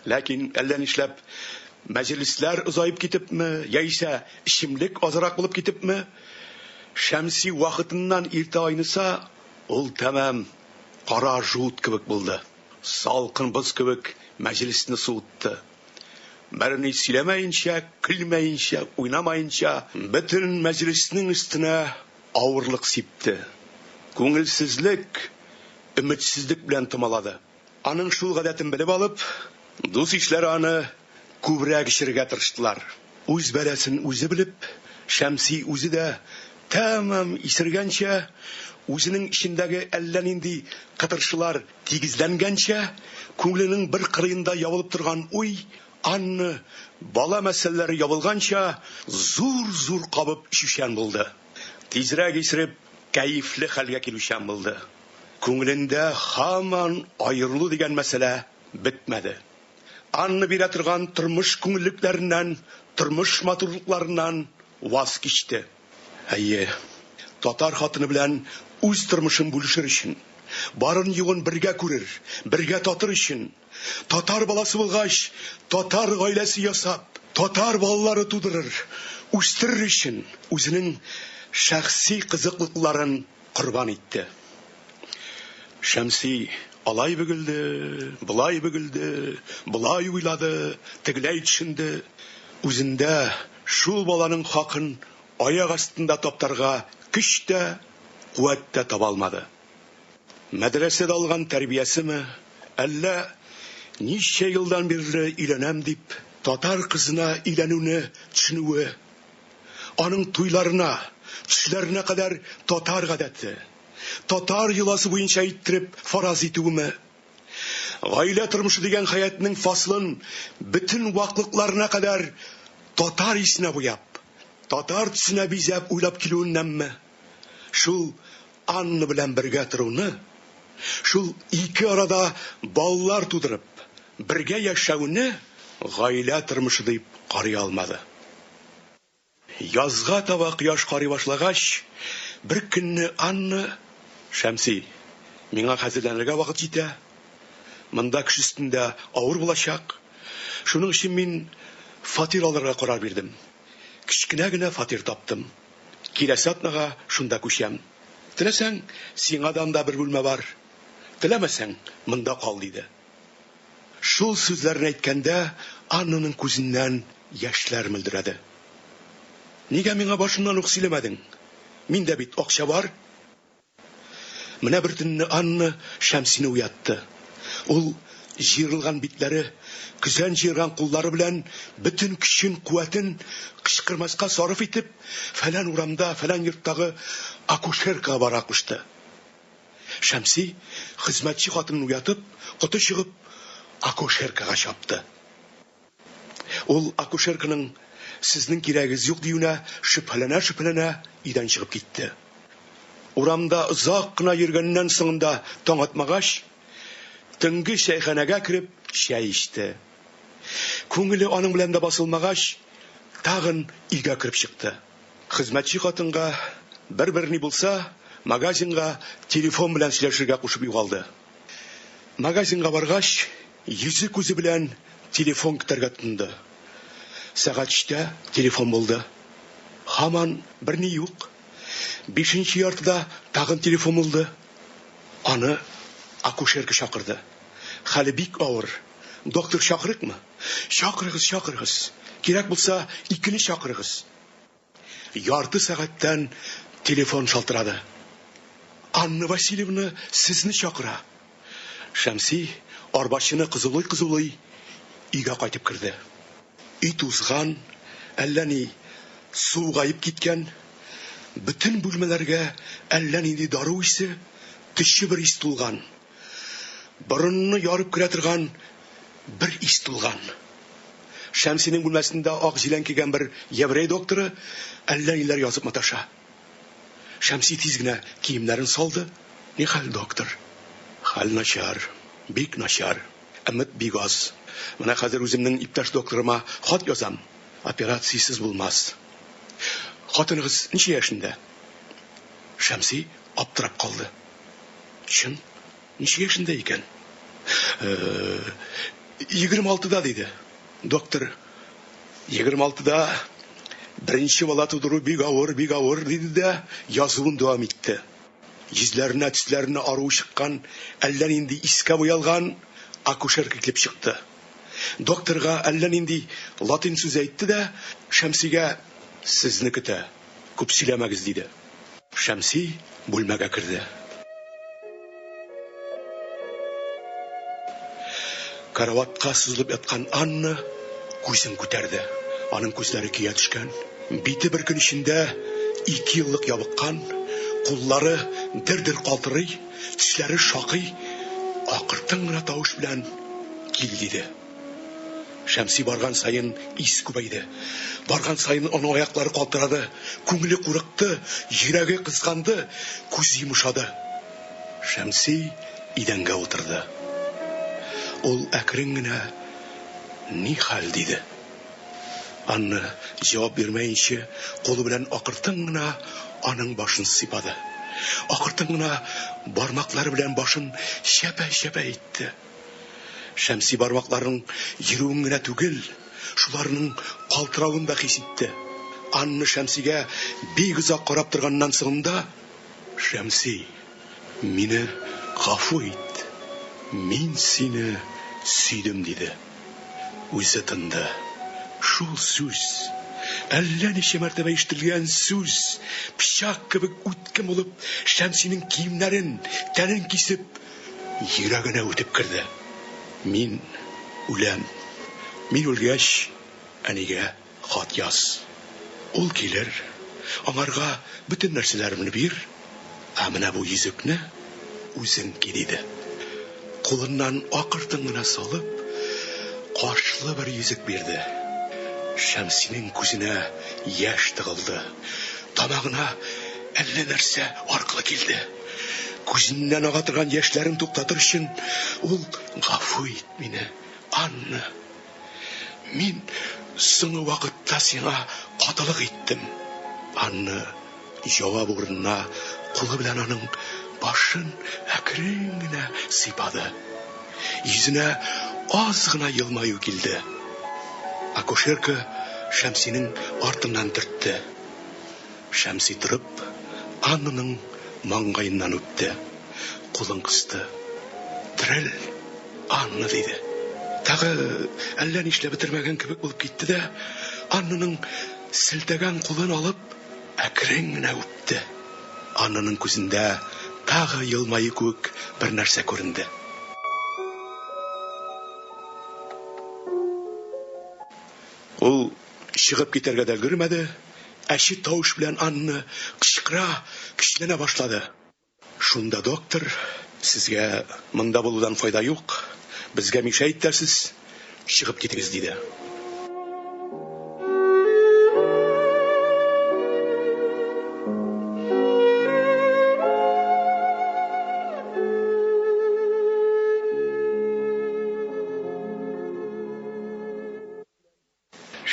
B: Ләкин әллә нишләп мәҗлесләр озаеп китепме, яисә эчемлек азрак булып китепме, Шәмси вакытыннан иртә айныса, ул тәмам кара жут кебек булды. Салкын боз кебек мәҗлесне суытты. Берни сөйләмәенчә, көлмәенчә, уйнамаенча, бөтен мәҗлеснең өстенә авырлык сипте. Күңелсезлек, өметсезлек белән томалады. Аның шул гадәтен белеп алып, дус-ишләре аны күбрәк эчерергә тырыштылар. Үз бәласен үзе белеп, Шәмси үзе дә тәмам исергәнчә, үзенең эчендәге әллә нинди кытыршылар Тигезләнгәнчә, күңеленең бер кырыенда ябылып торган уй, Анна, бала мәсьәләләре ябылганча, зур-зур кабып эчүчән булды. Тизрәк исереп, кәефле хәлгә килүчән булды. Күңелендә һаман аерылу дигән мәсьәлә бетмәде. Анна бирә торган тормыш күңеллекләреннән, тормыш матурлыкларыннан ваз кичте. Әйе, татар хатыны белән үз тормышын бүлешер өчен, барын-югын бергә күрер, бергә татыр өчен, татар баласы булгач, татар гаиләсе ясап, татар балалары тудырыр, үстерер өчен үзенең шәхси кызыклыкларын корбан итте. Шәмси алай бөгелде, болай бөгелде, болай уйлады, тегеләй төшенде. Үзендә шул баланың хакын аяк астында таптарга көч тә, куәт тә таба алмады. Мәдрәсәдә алган тәрбиясеме, әллә ничә елдан бирле өйләнәм дип, татар кызына өйләнүне төшенүе, аның туйларына, төшләренә кадәр татар гадәте, татар йоласы буенча иттереп фараз итүеме, Гаилә тормышы дигән хәятнең фасылын бөтен ваклыкларына кадәр татар исенә буяп, татар төсенә бизәп уйлап килүеннәнме? Шул Анна белән бергә торуны, шул ике арада балалар тудырып, бергә яшәүне гаилә тормышы дип карый алмады. Язга таба кояш карый башлагач, бер көнне Анна, Шәмси, миңа хәзерләнергә вакыт җитә. Монда кеше өстендә авыр булачак. Шуның өчен мин фатир алырга карар бирдем. Кечкенә генә фатир таптым. Киләсе атнага шунда күчәм. Теләсәң, сиңа да анда бер бүлмә бар. Теләмәсәң, монда кал, диде. Шул сүзләрне әйткәндә, Аннаның күзеннән яшьләр мөлдерәде. Нигә миңа башыннан ук сөйләмәдең? Миндә бит акча бар. Менә бер төнне Анна Шәмсине уятты. Ул җыерылган битләре, көзән җыерган куллары белән бөтен көчен, куәтен кычкырмаска сарыф итеп, фәлән урамда, фәлән йорттагы акушеркага бара кушты. Шәмси, хезмәтче хатынын уятып, коты чыгып, акушеркага чапты. Ул акушерканың сезнең кирәгегез юк диюенә шөбһәләнә-шөбһәләнә өйдән чыгып китте. Урамда озак кына йөргәннән соңында таң атмагач, төнге чәйханәгә кереп чәй эчте. Күңеле аның белән дә басылмагач, тагын өйгә кереп чыкты. Хезмәтче хатынга, бер-бер ни булса, магазинга телефон белән сөйләшергә кушып югалды. Магазинга баргач, йөзе-күзе белән телефон көтәргә тотынды. Сәгать өчтә телефон булды. Һаман берни юк. Бишенче яртыда тагын телефон булды. Аны акушерка чакырды. Хәле бик авыр. Доктор чакырыкмы? Чакырыгыз, чакырыгыз. Кирәк булса, икене чакырыгыз. Ярты сәгатьтән телефон шалтырады. Анна Васильевна сезне чакыра. Шәмси, арбачыны кызулый-кызулый, өйгә кайтып керде. Өй тузган, әллә ни суыгаеп киткән. Бөтен бүлмәләргә әллә нинди дару исе, төче бер ис тулган. Борынны ярып керә торган бер ис тулган. Шәмсинең бүлмәсендә ак җилән кигән бер еврей докторы әллә ниләр язып маташа. Шәмси тиз генә киемнәрен салды. Нихәл, доктор? Хәл начар, бик начар. Өмет бик аз. Менә хәзер үземнең иптәш докторыма хат язам. Операциясез булмас. Хатыныгыз ничә яшендә? Шәмси аптырап калды. Чын, ничә яшендә икән? 26-да, диде. Доктор, 26-да беренче бала тудыру бик авыр, бик авыр, диде дә язуын дәвам итте. Йөзләренә, төсләренә ару чыккан, әллә нинди искә буялган акушерка килеп чыкты. Докторга әллә нинди латин сүзе әйтте дә, Шәмсигә сезне көтә, күп сөйләмәгез, диде. Шәмси бүлмәгә керде. Караватка сузылып яткан Анна күзен күтәрде. Аның күзләре көя төшкән. Бите бер көн эчендә ике еллык ябыккан, куллары дер-дер калтырый, тешләре шакый, акыртын гына тавыш белән кил диде. Шәмси барган саен ис күбәйде. Барган саен аның аяклары калтырады, күңеле курыкты, йөрәге кызганды, күзе йомшады. Шәмси идәнгә утырды. Ул әкрен генә ни хәл диде. Анна җавап бирмәенчә, кулы белән акыртын гына аның башын сыйпады. Акыртын гына бармаклары белән башын чәпә-чәпә итте. Шәмси бармакларының йөрүен генә түгел, шуларның калтыравын да хис итте. Анна Шәмсигә бик озак карап торганнан соңында, Шәмси, мине гафу ит, мин сине сөйдем, диде. Үзе тынды. Шул сүз, әллә ничә мәртәбә ишетелгән сүз, пычак кебек үткен булып, Шәмсинең киемнәрен, тәнен кисеп, йөрәгенә үтеп керде. Мин үләм. Мин үлгәч, әнигә хат яз. Ул килер, аңарга бөтен нәрсәләремне бир, ә менә бу йөзекне үзең ки, диде. Кулыннан акыртын гына салып, кашлы бер йөзек бирде. Шәмсинең күзенә яшь тыгылды. Тамагына әллә нәрсә аркылы килде. Күзеннән ага торган яшьләрен туктатыр өчен ул гафу ит мине, Анна. Мин соңгы вакытта сиңа катылык иттем. Анна җавап урынына кулы белән аның башын әкрен генә сыйпады. Йөзенә аз гына елмаю килде. Акушерка Шәмсинең артыннан төртте. Шәмси торып, Аннаның маңгаеннан үпте, кулын кысты. Терел, Анна, диде. Тагы әллә нишләп бетермәгән кебек булып китте дә, Аннаның селтәгән кулын алып, әкрен генә үпте. Аннаның күзендә тагы елмаю кебек бер нәрсә күренде. Ул чыгып китәргә дә өлгермәде, әче тавыш белән Анна кычкыра, көчләнә башлады. Шунда доктор, сезгә монда булудан файда юк, безгә мишә итәсез, чыгып китегез, диде.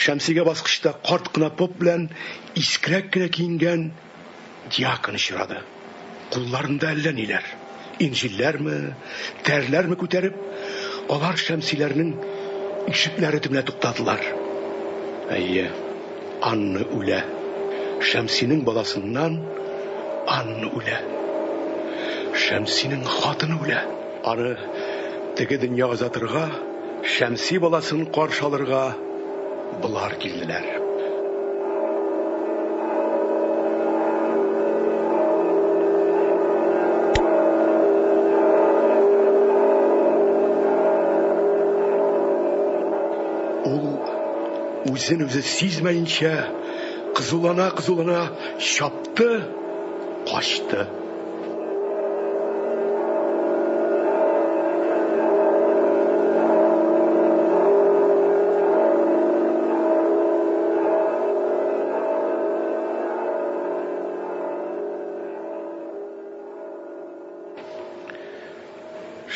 B: Шәмсигә баскычта карт кына поп белән искерәк кенә киенгән диакон очрады. Кулларында әллә ниләр, инҗилләрме, тәрләрме күтәреп, алар Шәмсиләрнең ишекләре төбенә туктадылар. Әйе, Анна үлә. Шәмсинең баласыннан Анна үлә. Шәмсинең хатыны үлә. Аны теге дөньяга озатырга, Шәмси баласын каршы алырга болар килделәр. Ул үзен үзе сизмәенчә Кызулана-кызулана чапты, качты.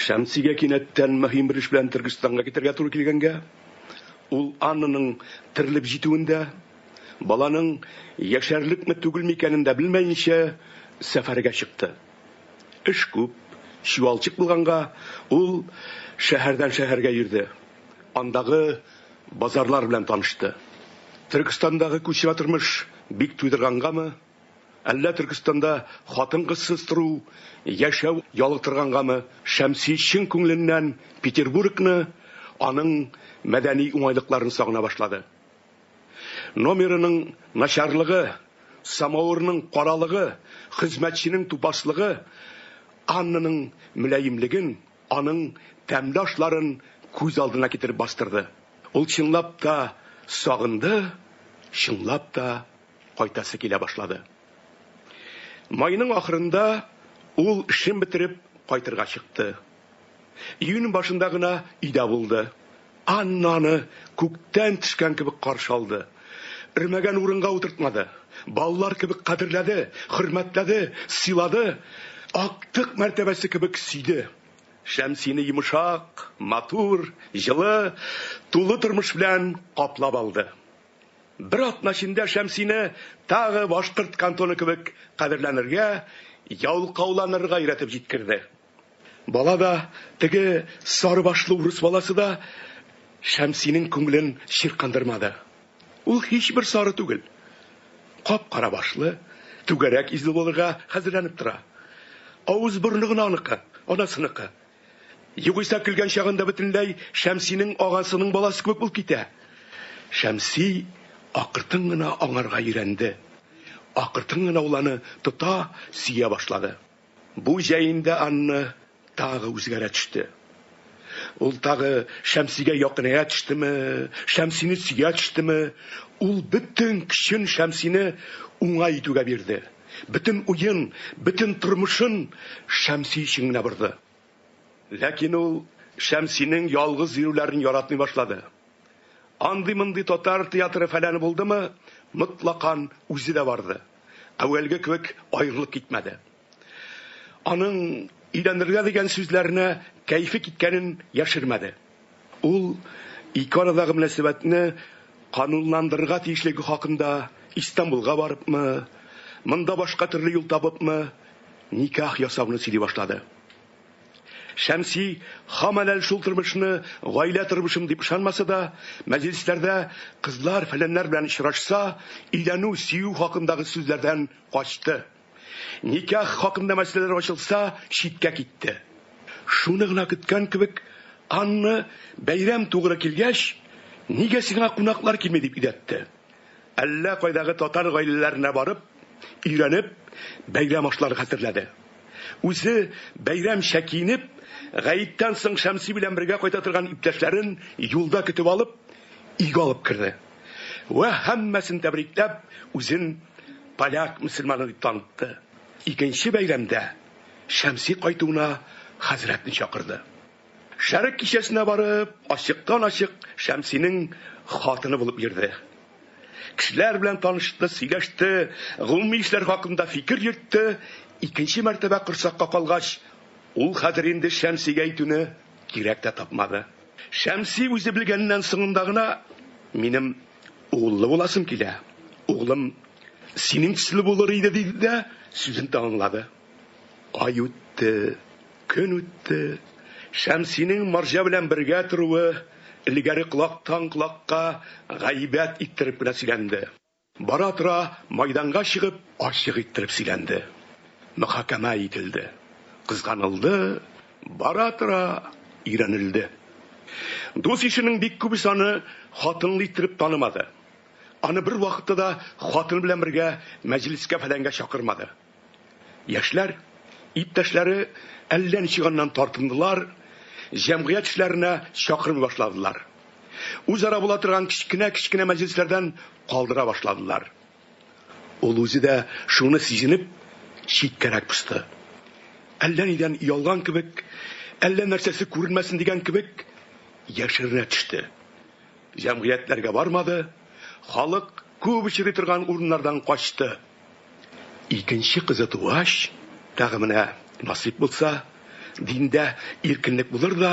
B: Шәмсигә кинәттән мөһим бер эш белән Төркестанга китәргә туры килгәнгә, ул Аннаның терелеп җитүен дә, баланың яшәрлекме түгелме икәнен дә белмәенчә, сәфәргә чыкты. Эш күп, чуалчык булганга, ул шәһәрдән шәһәргә йөрде. Андагы базарлар белән танышты. Төркестандагы күчмә тормыш бик туйдыргангамы, Әллә Төркестанда хатын-кызсыз тору, яшәү ялыктыргангамы, Шәмси чын күңеленнән Петербургны, аның мәдәни уңайлыкларын сагына башлады. Номерының начарлыгы, самавырның каралыгы, хезмәтченең тупаслыгы Аннаның мөлаемлеген, аның тәмле ашларын күз алдына китереп бастырды. Ул чынлап та сагынды, чынлап та кайтасы килә башлады. Майның ахырында ул эшен бетереп кайтырга чыкты. Июнь башында гына өйдә булды. Анна аны күктән төшкән кебек каршы алды. Өрмәгән урынга утыртмады. Балалар кебек кадерләде, хөрмәтләде, сыйлады. Актык мәртәбәсе кебек сөйде. Шәмсине йомшак, матур, җылы, тулы тормыш белән каплап алды. Бер атна эчендә Шәмсине тагы башкорт кантоны кебек кадерләнергә, ялкауланырга өйрәтеп җиткерде. Бала да, теге сары башлы урыс баласы да Шәмсинең күңелен чиркандырмады. Ул һичбер сары түгел. Кап-кара башлы, түгәрәк йөзле булырга хәзерләнеп тора. Авыз-борыны гына аныкы, анасыныкы. Югыйсә көлгән чагында бөтенләй Шәмсинең агасының баласы кебек булып китә. Шәмси акыртын гына аңарга өйрәнде. Акыртын гына ул аны тота, сөя башлады. Бу җәендә Анна тагы үзгәрә төште. Ул тагы Шәмсигә якыная төштеме, Шәмсине сөя төштеме, ул бөтен көчен Шәмсине уңай итүгә бирде. Бөтен уен, бөтен тормышын Шәмси өчен генә борды. Ләкин ул Шәмсинең ялгыз йөрүләрен яратмый башлады. Андый-мондый татар театры фәләне булдымы, мотлакан үзе дә барды. Әүвәлге кебек аерылып китмәде. Аның өйләнергә дигән сүзләренә кәефе киткәнен яшермәде. Ул ике арадагы мөнәсәбәтне канунландырырга тиешлеге хакында Истанбулга барыпмы, монда башка төрле юл табыпмы, никах ясауны сөйли башлады. Шәмси һаман әле шул тормышны гаилә тормышым дип ышанмаса да, мәҗлесләрдә кызлар-фәләннәр белән очрашса, өйләнү, сөю хакындагы сүзләрдән качты. Никах хакында мәсьәләләр ачылса, читкә китте. Шуны гына көткән кебек, Анна, бәйрәм тугры килгәч, нигә сиңа кунаклар килми дип өйрәтте. Әллә кайдагы татар гаиләләренә барып, өйрәнеп, бәйрәм ашлары хәтерләде. Үзе бәйрәмчә киенеп, гаеттән соң Шәмси белән бергә кайта торган иптәшләрен юлда көтеп алып, өйгә алып керде. Вә һәммәсен тәбрикләп, үзен поляк мөселманы дип танытты. Икенче бәйрәмдә Шәмси кайтуына хәзрәтне чакырды. Шәрык кичәсенә барып, ачыктан-ачык Шәмсинең хатыны булып йөрде. Кешеләр белән танышты, сөйләште, гомуми эшләр хакында фикер йөртте. Икенче мәртәбә корсакка калгач, ул хәзер инде Шәмсигә әйтүне кирәк тә тапмады. Шәмси үзе белгәннән соңында гына минем угыллы буласым килә. Углым синең төсле булыр иде, диде дә сүзен тәмамлады. Ай үтте, көн үтте. Шәмсинең марҗа белән бергә торуы элгәре колактан колакка гайбәт иттереп кенә сөйләнде. Бара-тора майданга чыгып, ачык иттереп сөйләнде. Мөхакәмә ителде. Кызганылды, бара-тора өйрәнелде. Дус-ишенең бик күбесе аны хатынлы иттереп танымады. Аны бервакытта да хатыны белән бергә мәҗлескә-фәләнгә чакырмады. Яшьләр, иптәшләре әллә ничек аннан тартындылар, җәмгыять эшләренә чакырмый башладылар. Үзара була торган кечкенә-кечкенә мәҗлесләрдән калдыра башладылар. Ул үзе дә шуны сизенеп, читкәрәк посты. Әллә нидән оялган кебек, әллә нәрсәсе күренмәсен дигән кебек, яшеренә төште. Җәмгыятьләргә бармады, халык күп очрый торган урыннардан качты. Икенче кызы тугач, тагы менә насыйп булса, диндә иркенлек булыр да,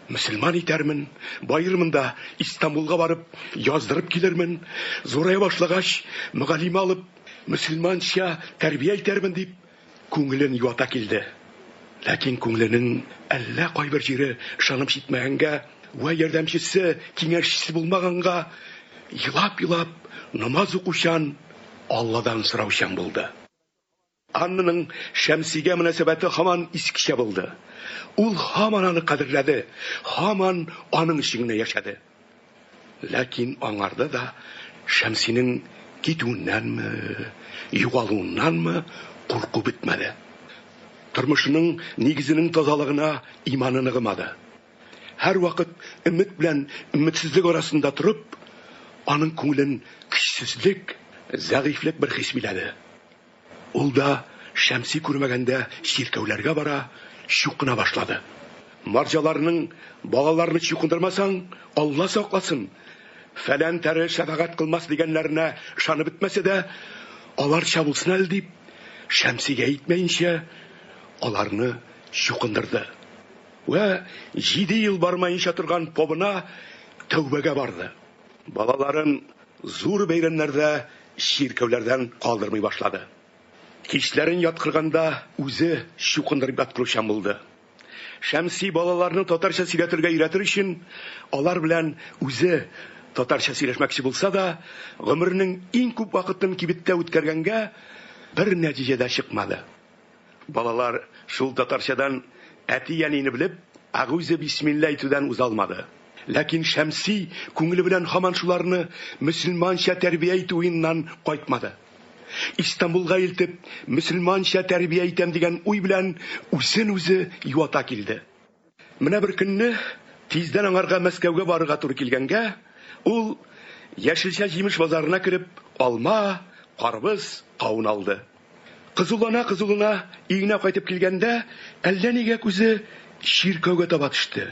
B: мөселман итәрмен, баермын да Истанбулга барып яздырып килермен, зурая башлагач, мөгаллимә алып, мөселманча тәрбия итәрмен дип, күңелен юата килде. Ләкин күңеленең әллә кайбер җире ышанып җитмәгәнгә вә ярдәмчесе, киңәшчесе булмаганга, елап-елап намаз укучан, Алладан сораучан булды. Аннаның Шәмсигә мөнәсәбәте һаман искечә булды. Ул һаман аны кадерләде, һаман аның өчен генә яшәде. Ләкин аңарда да Шәмсинең китүеннәнме, югалуыннанмы курку бетмәде. Тормышының нигезенең тазалыгына иманы ныгымады. Һәрвакыт өмет белән өметсезлек арасында торып, аның күңелен көчсезлек, зәгыйфьлек бер хис биләде. Ул да Шәмси күрмәгәндә чиркәүләргә бара, чукына башлады. Марҗаларның балаларны чукындырмасаң, Алла сакласын, фәлән тәре шәфәгать кылмас дигәннәренә ышанып бетмәсә дә, аларча булсын әле дип, Шәмсигә әйтмәенчә, аларны чукындырды. Вә җиде ел бармаенча торган побына тәүбәгә барды. Балаларын зур бәйрәмнәрдә чиркәүләрдән калдырмый башлады. Кичләрен яткырганда үзе чукындырып яткыручан булды. Шәмси балаларны татарча сөйләтергә өйрәтер өчен алар белән үзе татарча сөйләшмәкче булса да, гомеренең иң күп вакытын кибеттә үткәргәнгә бер нәтиҗә дә чыкмады. Балалар шул татарчадан әти-әнине белеп, әгузе бисмилла әйтүдән уза алмады. Ләкин Шәмси күңеле белән һаман шуларны мөселманча тәрбия итү уеннан кайтмады. Истанбулга илтеп, мөселманча тәрбия итәм дигән уй белән үзен үзе юата килде. Менә бер көнне тиздән аңарга Мәскәүгә барырга туры килгәнгә, ул яшелчә-җимеш базарына кереп, алма, карбыз, кавын алды. Кызулана-кызулана өенә кайтып килгәндә, әллә нигә күзе чиркәүгә таба төште.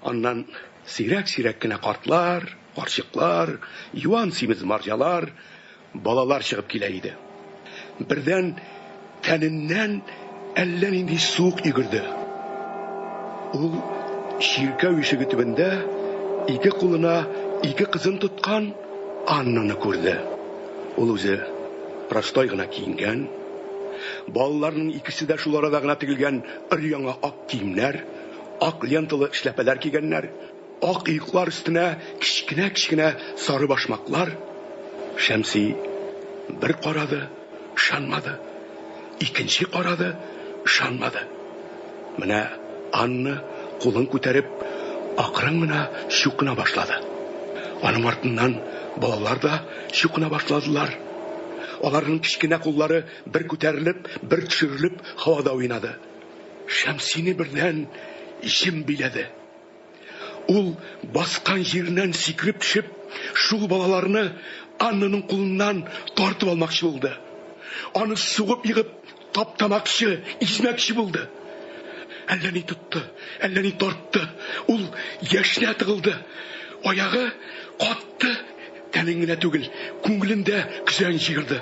B: Аннан сирәк-сирәк кенә картлар, карчыклар, юан симез марҗалар, балалар чыгып килә иде. Бердән тәненнән әллә нинди суык йөгерде. Ул чиркәү ишеге төбендә ике кулына ике кызын тоткан Аннаны күрде. Ул үзе простой гына киенгән. Балаларның икесе дә шул арада гына тегелгән өр-яңа ак киемнәр, ак ленталы эшләпәләр кигәннәр. Ак оеклар өстенә кечкенә-кечкенә сары башмаклар. Шәмси бер карады, ышанмады. Икенче карады, ышанмады. Менә Анна кулын күтәреп, акрын гына чукына башлады. Аның артыннан балалар да чукына башладылар. Аларның кечкенә куллары бер күтәрелеп, бер төшерелеп һавада уйнады. Шәмсине бердән җем биләде. Ул баскан җиреннән сикереп төшеп, шул балаларны Аннаның кулыннан тартып алмакчы булды. Аны сугып егып, таптамакчы, измәкче булды. Әллә ни тотты, әллә ни тартты. Ул яшенә тыгылды. Аягы катты, тәнен генә түгел, күңелен дә көзән җыерды.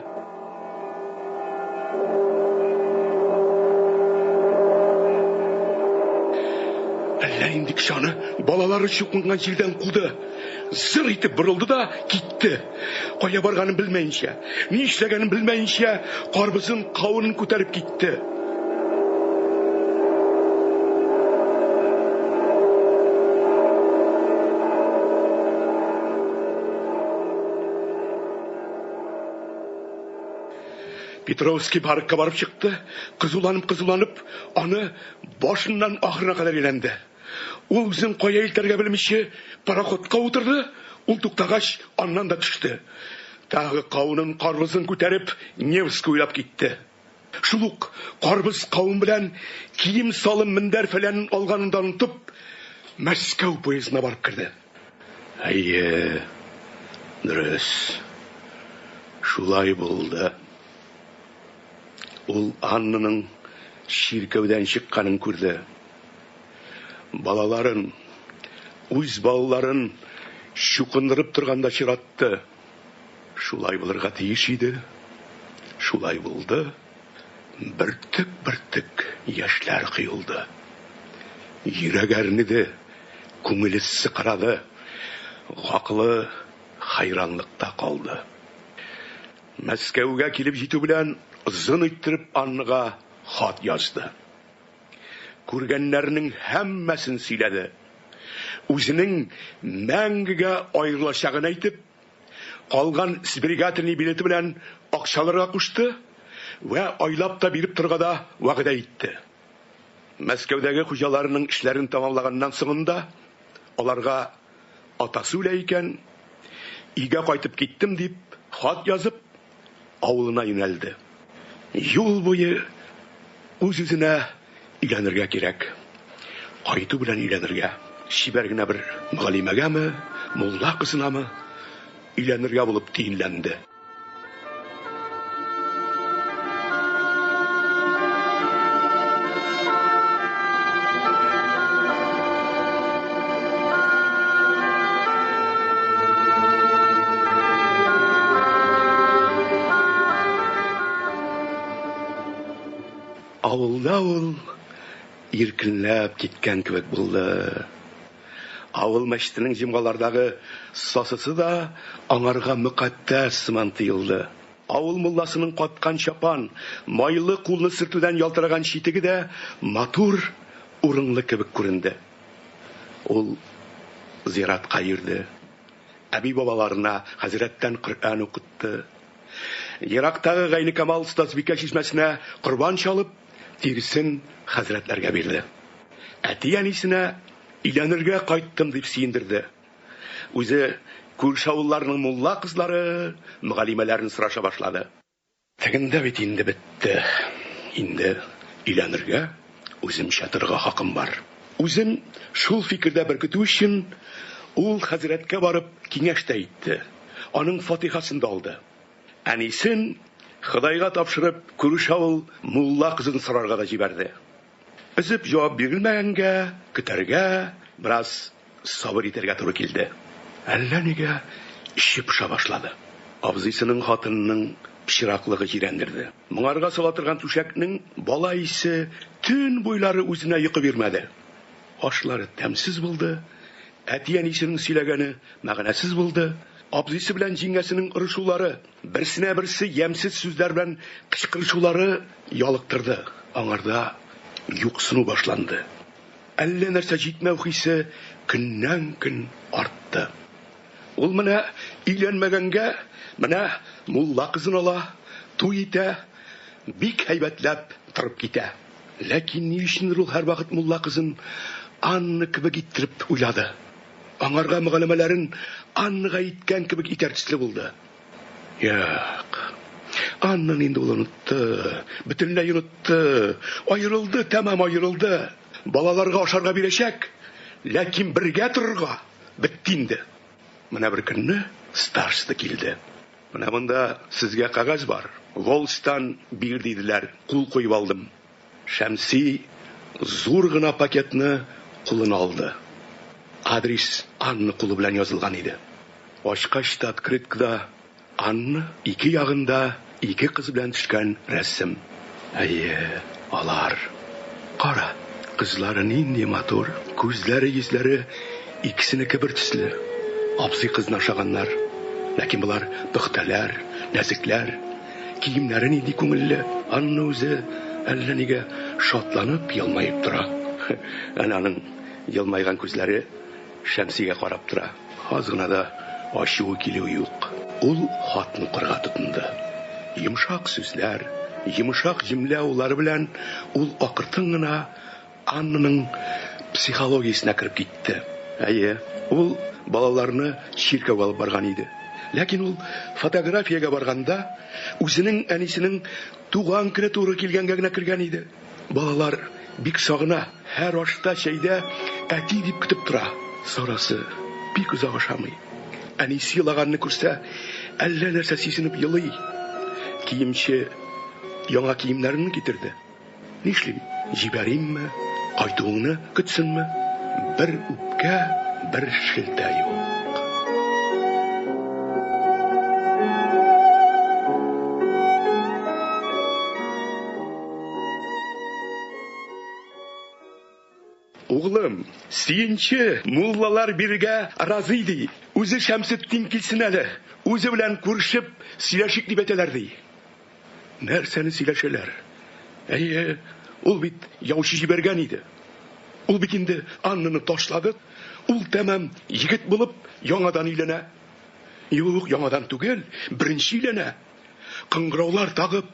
B: Әллә инде кеше аны балалары чукынган җирдән куды. Зыр итеп борылды да китте. Кая барганын белмәенчә, ни эшләгәнен белмәенчә, карбызын, кавынын күтәреп китте. Петровский паркка барып чыкты. Кызуланып-кызуланып, аны башыннан ахырына кадәр әйләнде. Ул үзен кая илтәргә белмичә, пароходка утырды, ул туктагач, аннан да төште. Тагы кавынын, карбызын күтәреп, Невский уйлап китте. Шул ук карбыз кавын белән кием-салым, мендәр-фәләнен алганын да онытып, Мәскәү поездына барып керде. Әйе, дөрес. Шулай булды. Ул Аннаның чиркәүдән чыкканын күрде. Балаларын, үз балаларын чукындырып торганда очратты. Шулай булырга тиеш иде. Шулай булды. Бөртек-бөртек яшьләр коелды. Йөрәге әрнеде, күңеле сыкрады, гакылы хәйранлыкта калды. Мәскәүгә килеп җитү белән озын иттереп Аннага хат язды. Күргәннәрнең һәммәсен сөйләде. Үзенең мәңгегә аерылачагын әйтеп, калган сберегательный билеты белән акча алырга кушты вә айлап та биреп торырга да вәгъдә итте. Мәскәүдәге хуҗаларының эшләрен тәмамлаганнан соңында аларга атасы үлә икән, өйгә кайтып киттем дип хат язып, авылына юнәлде. Юл буе үз-үзенә өйләнергә кирәк. Кайту белән өйләнергә. Чибәр генә бер мөгаллимәгәме, мулла кызынамы өйләнергә булып төенләнде. Авылда ул иркенләп киткән кебек булды. Авыл мәчетенең җомгалардагы сасысы да аңарга мөкатдәс сыман тоелды. Авыл мулласының каткан чапан, майлы кулны сөртүдән ялтыраган читеге дә матур, урынлы кебек күренде. Ул зиратка йөрде. Әби-бабаларына хәзрәттән Коръән укытты. Ерактагы Гайникамал остазбикә чишмәсенә корбан чалып, тиресен хәзрәтләргә бирде. Әти-әнисенә өйләнергә кайттым дип сөендерде. Үзе күрше авылларның мулла кызлары, мөгаллимәләрен сораша башлады. Тегендә бит инде бетте. Инде өйләнергә, үземчә торырга хакым бар. Үзен шул фикердә беркетү өчен ул хәзрәткә барып киңәш тә итте, аның фатихасын да алды. Әнисен, Ходайга тапшырып, күрше авыл мулла кызын сорарга да җибәрде. Өзеп җавап бирелмәгәнгә, көтәргә, бераз сабыр итәргә туры килде. Әллә нигә эче поша башлады. Абзыйсының хатынының пычраклыгы җирәндерде. Моңарга сала торган түшәкнең бала исе төн буйлары үзенә йокы бирмәде. Ашлары тәмсез булды, әти-әнисенең сөйләгәне мәгънәсез булды, абзыйсы белән җиңгәсенең орышулары, Берсенә берсе ямьсез сүзләр белән кычкырышулары ялыктырды. Аңарда юксыну башланды. Әллә нәрсә җитмәү хисе көннән-көн артты. Ул менә өйләнмәгәнгә, менә мулла кызын ала, туй итә, бик һәйбәтләп торып китә. Ләкин ни өчендер ул һәрвакыт мулла кызын Анна кебек иттереп уйлады. Аңарга мөгаләмәләрен Аннага иткән кебек итәр төсле булды. Юк. Аннаны инде ул онытты. Бөтенләй онытты. Аерылды, тәмам аерылды. Балаларга ашарга бирәчәк, ләкин бергә торырга бетте инде. Менә бер көнне староста килде. Менә монда сезгә кәгазь бар. Волстан бир диделәр, кул куеп алдым. Шәмси зур гына пакетны кулына алды. Адрес Анна кулы белән язылган иде. Ачкач та открыткада Анна ике ягында ике кыз белән төшкән рәсем. Әйе, алар. Кара, кызлары нинди матур. Күзләре, йөзләре икесенеке бер төсле. Абзый кызны ашаганнар. Ләкин болар пөхтәләр, нәзекләр. Киемнәре нинди күңелле. Анна үзе әллә нигә шатланып елмаеп тора. Әнә аның елмайган күзләре Шәмсигә карап тора. Аз гына да ачуы килү юк. Ул хатны укырга тотынды. Йомшак сүзләр, йомшак җөмлә улары белән ул акыртын гына Аннаның психологиясенә кереп китте. Әйе, ул балаларны чиркәүгә алып барган иде. Ләкин ул фотографиягә барганда үзенең әнисенең туган көне туры килгәнгә генә кергән иде. Балалар бик сагына, һәр ашта, чәйдә әти дип көтеп тора. Сарасы бик озак ашамый. Әнисе елаганны күрсә, әллә нәрсә сизенеп елый. Киемче Яңа киемнәреңне китерде. Нишлим, җибәримме, кайтуыңны көтсенме? Бер үпкә, бер шелтә юк. Углым, сөенче, муллалар бирергә разый, ди. Үзе Шәмсетдин килсен әле, үзе белән күрешеп сөйләшик дип әйтәләр, ди. Нәрсәне сөйләшәләр? Әйе, ул бит яучы җибәргән иде. Ул бит инде Аннаны ташлады. Ул тәмам егет булып яңадан өйләнә. Юк, яңадан түгел, беренче өйләнә. Кыңгыраулар тагып,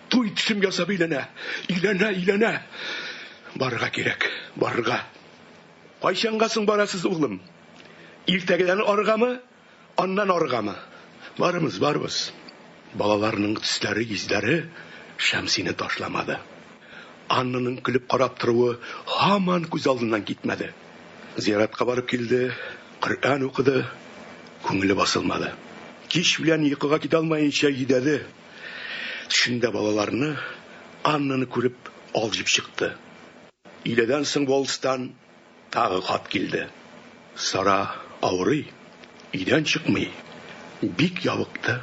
B: туй төсем ясап өйләнә. Өйләнә, өйләнә. Барырга кирәк, барырга. Кайчанга соң барасыз, углым? Иртәгедән арыгамы, аннан арыгамы? Барыбыз, барыбыз. Балаларның төсләре, йөзләре Шәмсине ташламады. Аннаның көлеп карап торуы һаман күз алдыннан китмәде. Зиратка барып килде, Коръән укыды, күңеле басылмады. Кич белән йокыга китә алмаенча йөдәде. Төшендә балаларны, Аннаны күреп алҗып чыкты. Өйләдән соң волстан тагы хат килде. Сара авырый, өйдән чыкмый, бик ябыкты.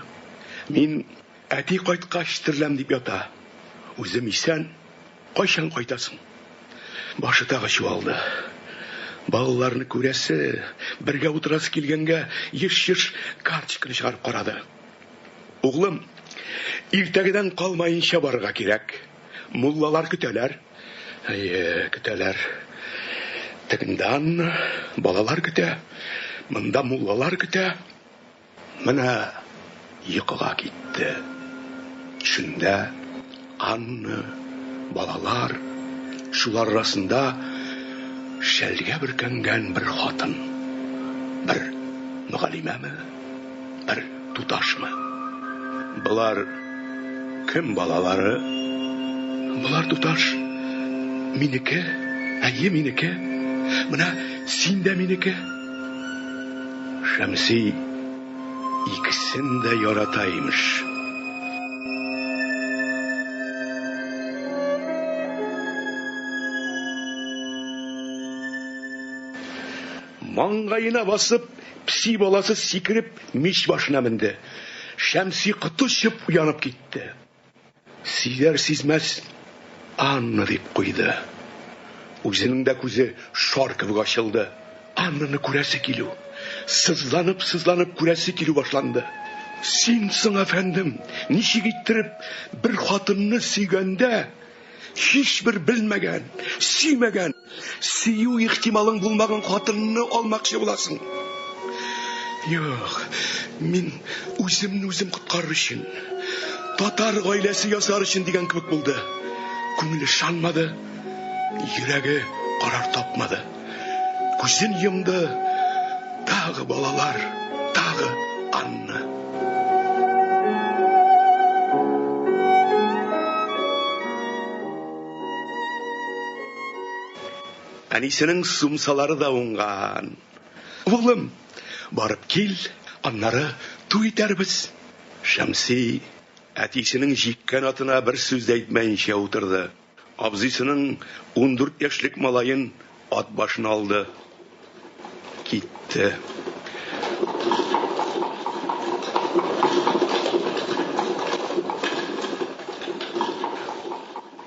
B: Мин әти кайткач тереләм дип ята. Үзем исән, кайчан кайтасың? Башы тагы чуалды. Балаларны күрәсе, бергә утырасы килгәнгә еш-еш карточканы чыгарып карады. Углым, иртәгедән калмаенча барырга кирәк. Муллалар көтәләр. Әйе, көтәләр. Тегендә Анна, балалар көтә. Монда муллалар көтә. Менә йокыга китте. Төшендә Анна, балалар, шулар арасында шәлгә бөркәнгән бер хатын. Бер мөгаллимәме, бер туташмы? Болар кем балалары? Болар туташ минеке, әйе, минеке. Менә син дә минеке. Шәмси икесен дә ярата имеш. Маңгаена басып, песи баласы сикереп мич башына менде. Шәмси коты очып уянып китте. Сизәр-сизмәс Анна дип куйды. Үзенең дә күзе шар кебек ачылды. Аннаны күрәсе килү, сызланып-сызланып күрәсе килү башланды. Син соң, әфәндем, ничек иттереп бер хатынны сөйгәндә, һичбер белмәгән, сөймәгән, сөю ихтималың булмаган хатынны алмакчы буласың? Юк, мин үземне үзем коткарыр өчен, татар гаиләсе ясар өчен дигән кебек булды. Күңеле ышанмады, йөрәге карар тапмады. Күзен йомды, тагы балалар, тагы Анна. Әнисенең сумсалары да уңган. Улым, барып кил, аннары туй итәрбез. Шәмси әтисенең җиккән атына бер сүз дә әйтмәенчә утырды. Абзыйсының 14 яшьлек малаен ат башына алды. Китте.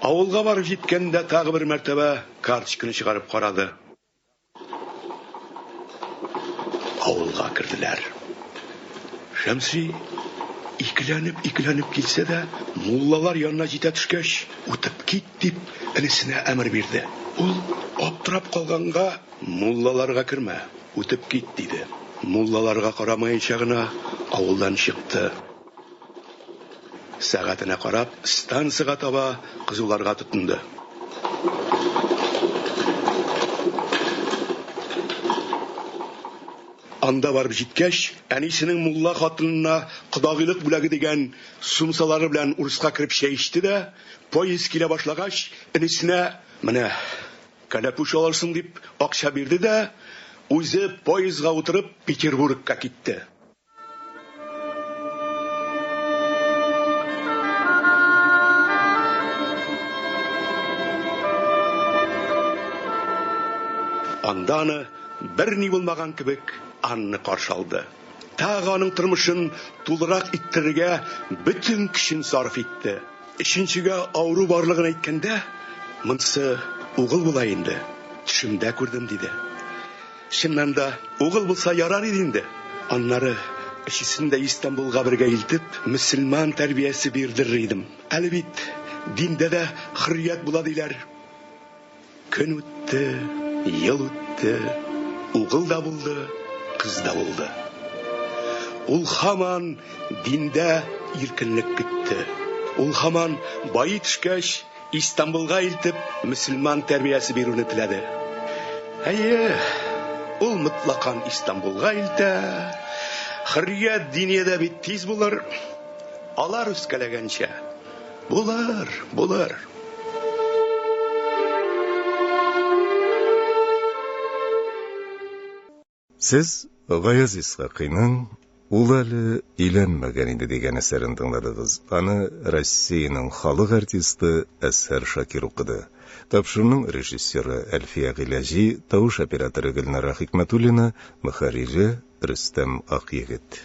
B: Авылга барып җиткәндә тагы бер мәртәбә карточканы чыгарып карады. Авылга керделәр. Шәмси икеләнеп-икеләнеп килсә дә, муллалар янына җитә төшкәч, үтеп кит дип, энесенә әмер бирде. Ул аптырап калганга, муллаларга кермә, үтеп кит, диде. Муллаларга карамаенча гына авылдан чыкты. Сәгатенә карап, станциягә таба кызуларга тотынды. Анда барып җиткәч, әнисенең мулла хатынына кодагыйлык бүләге дигән сумсалары белән урыска кереп чәй эчте дә, поезд килә башлагач, энесенә менә кәләпүш алырсың дип акча бирде дә, үзе поездга утырып Петербургка китте. Анда аны берни булмаган кебек Анна каршы алды. Тагы аның тормышын тулырак иттерергә бөтен көчен сарыф итте. Өченчегә авыру барлыгын әйткәндә, монысы угыл була инде, төшемдә күрдем, диде. Чыннан да, угыл булса ярар иде инде. Аннары өчесен дә Истанбулга бергә илтеп, мөселман тәрбиясе бирдерер идем. Әле бит диндә дә хөррият була диләр. Көн үтте, ел үтте, угыл да булды, кыз да булды. Ул һаман диндә иркенлек көтте. Ул һаман байый төшкәч, Истанбулга илтеп, мөселман тәрбиясе бирүне теләде. Әйе, ул мотлакан Истанбулга илтә. Хөррият диниядә бит тиз булыр. Алар үскәләгәнчә. Булыр, булыр.
A: Сез Гаяз Исхакыйның Ул әле өйләнмәгән иде дигән әсәрен тыңладыгыз. Аны Россиянең халык артисты Әзһәр Шакир укыды. Тапшыруның режиссеры Әлфия Гыйләҗи, тавыш операторы Гөлнара Хикмәтуллина, мөхәррире Рөстәм Акъегет.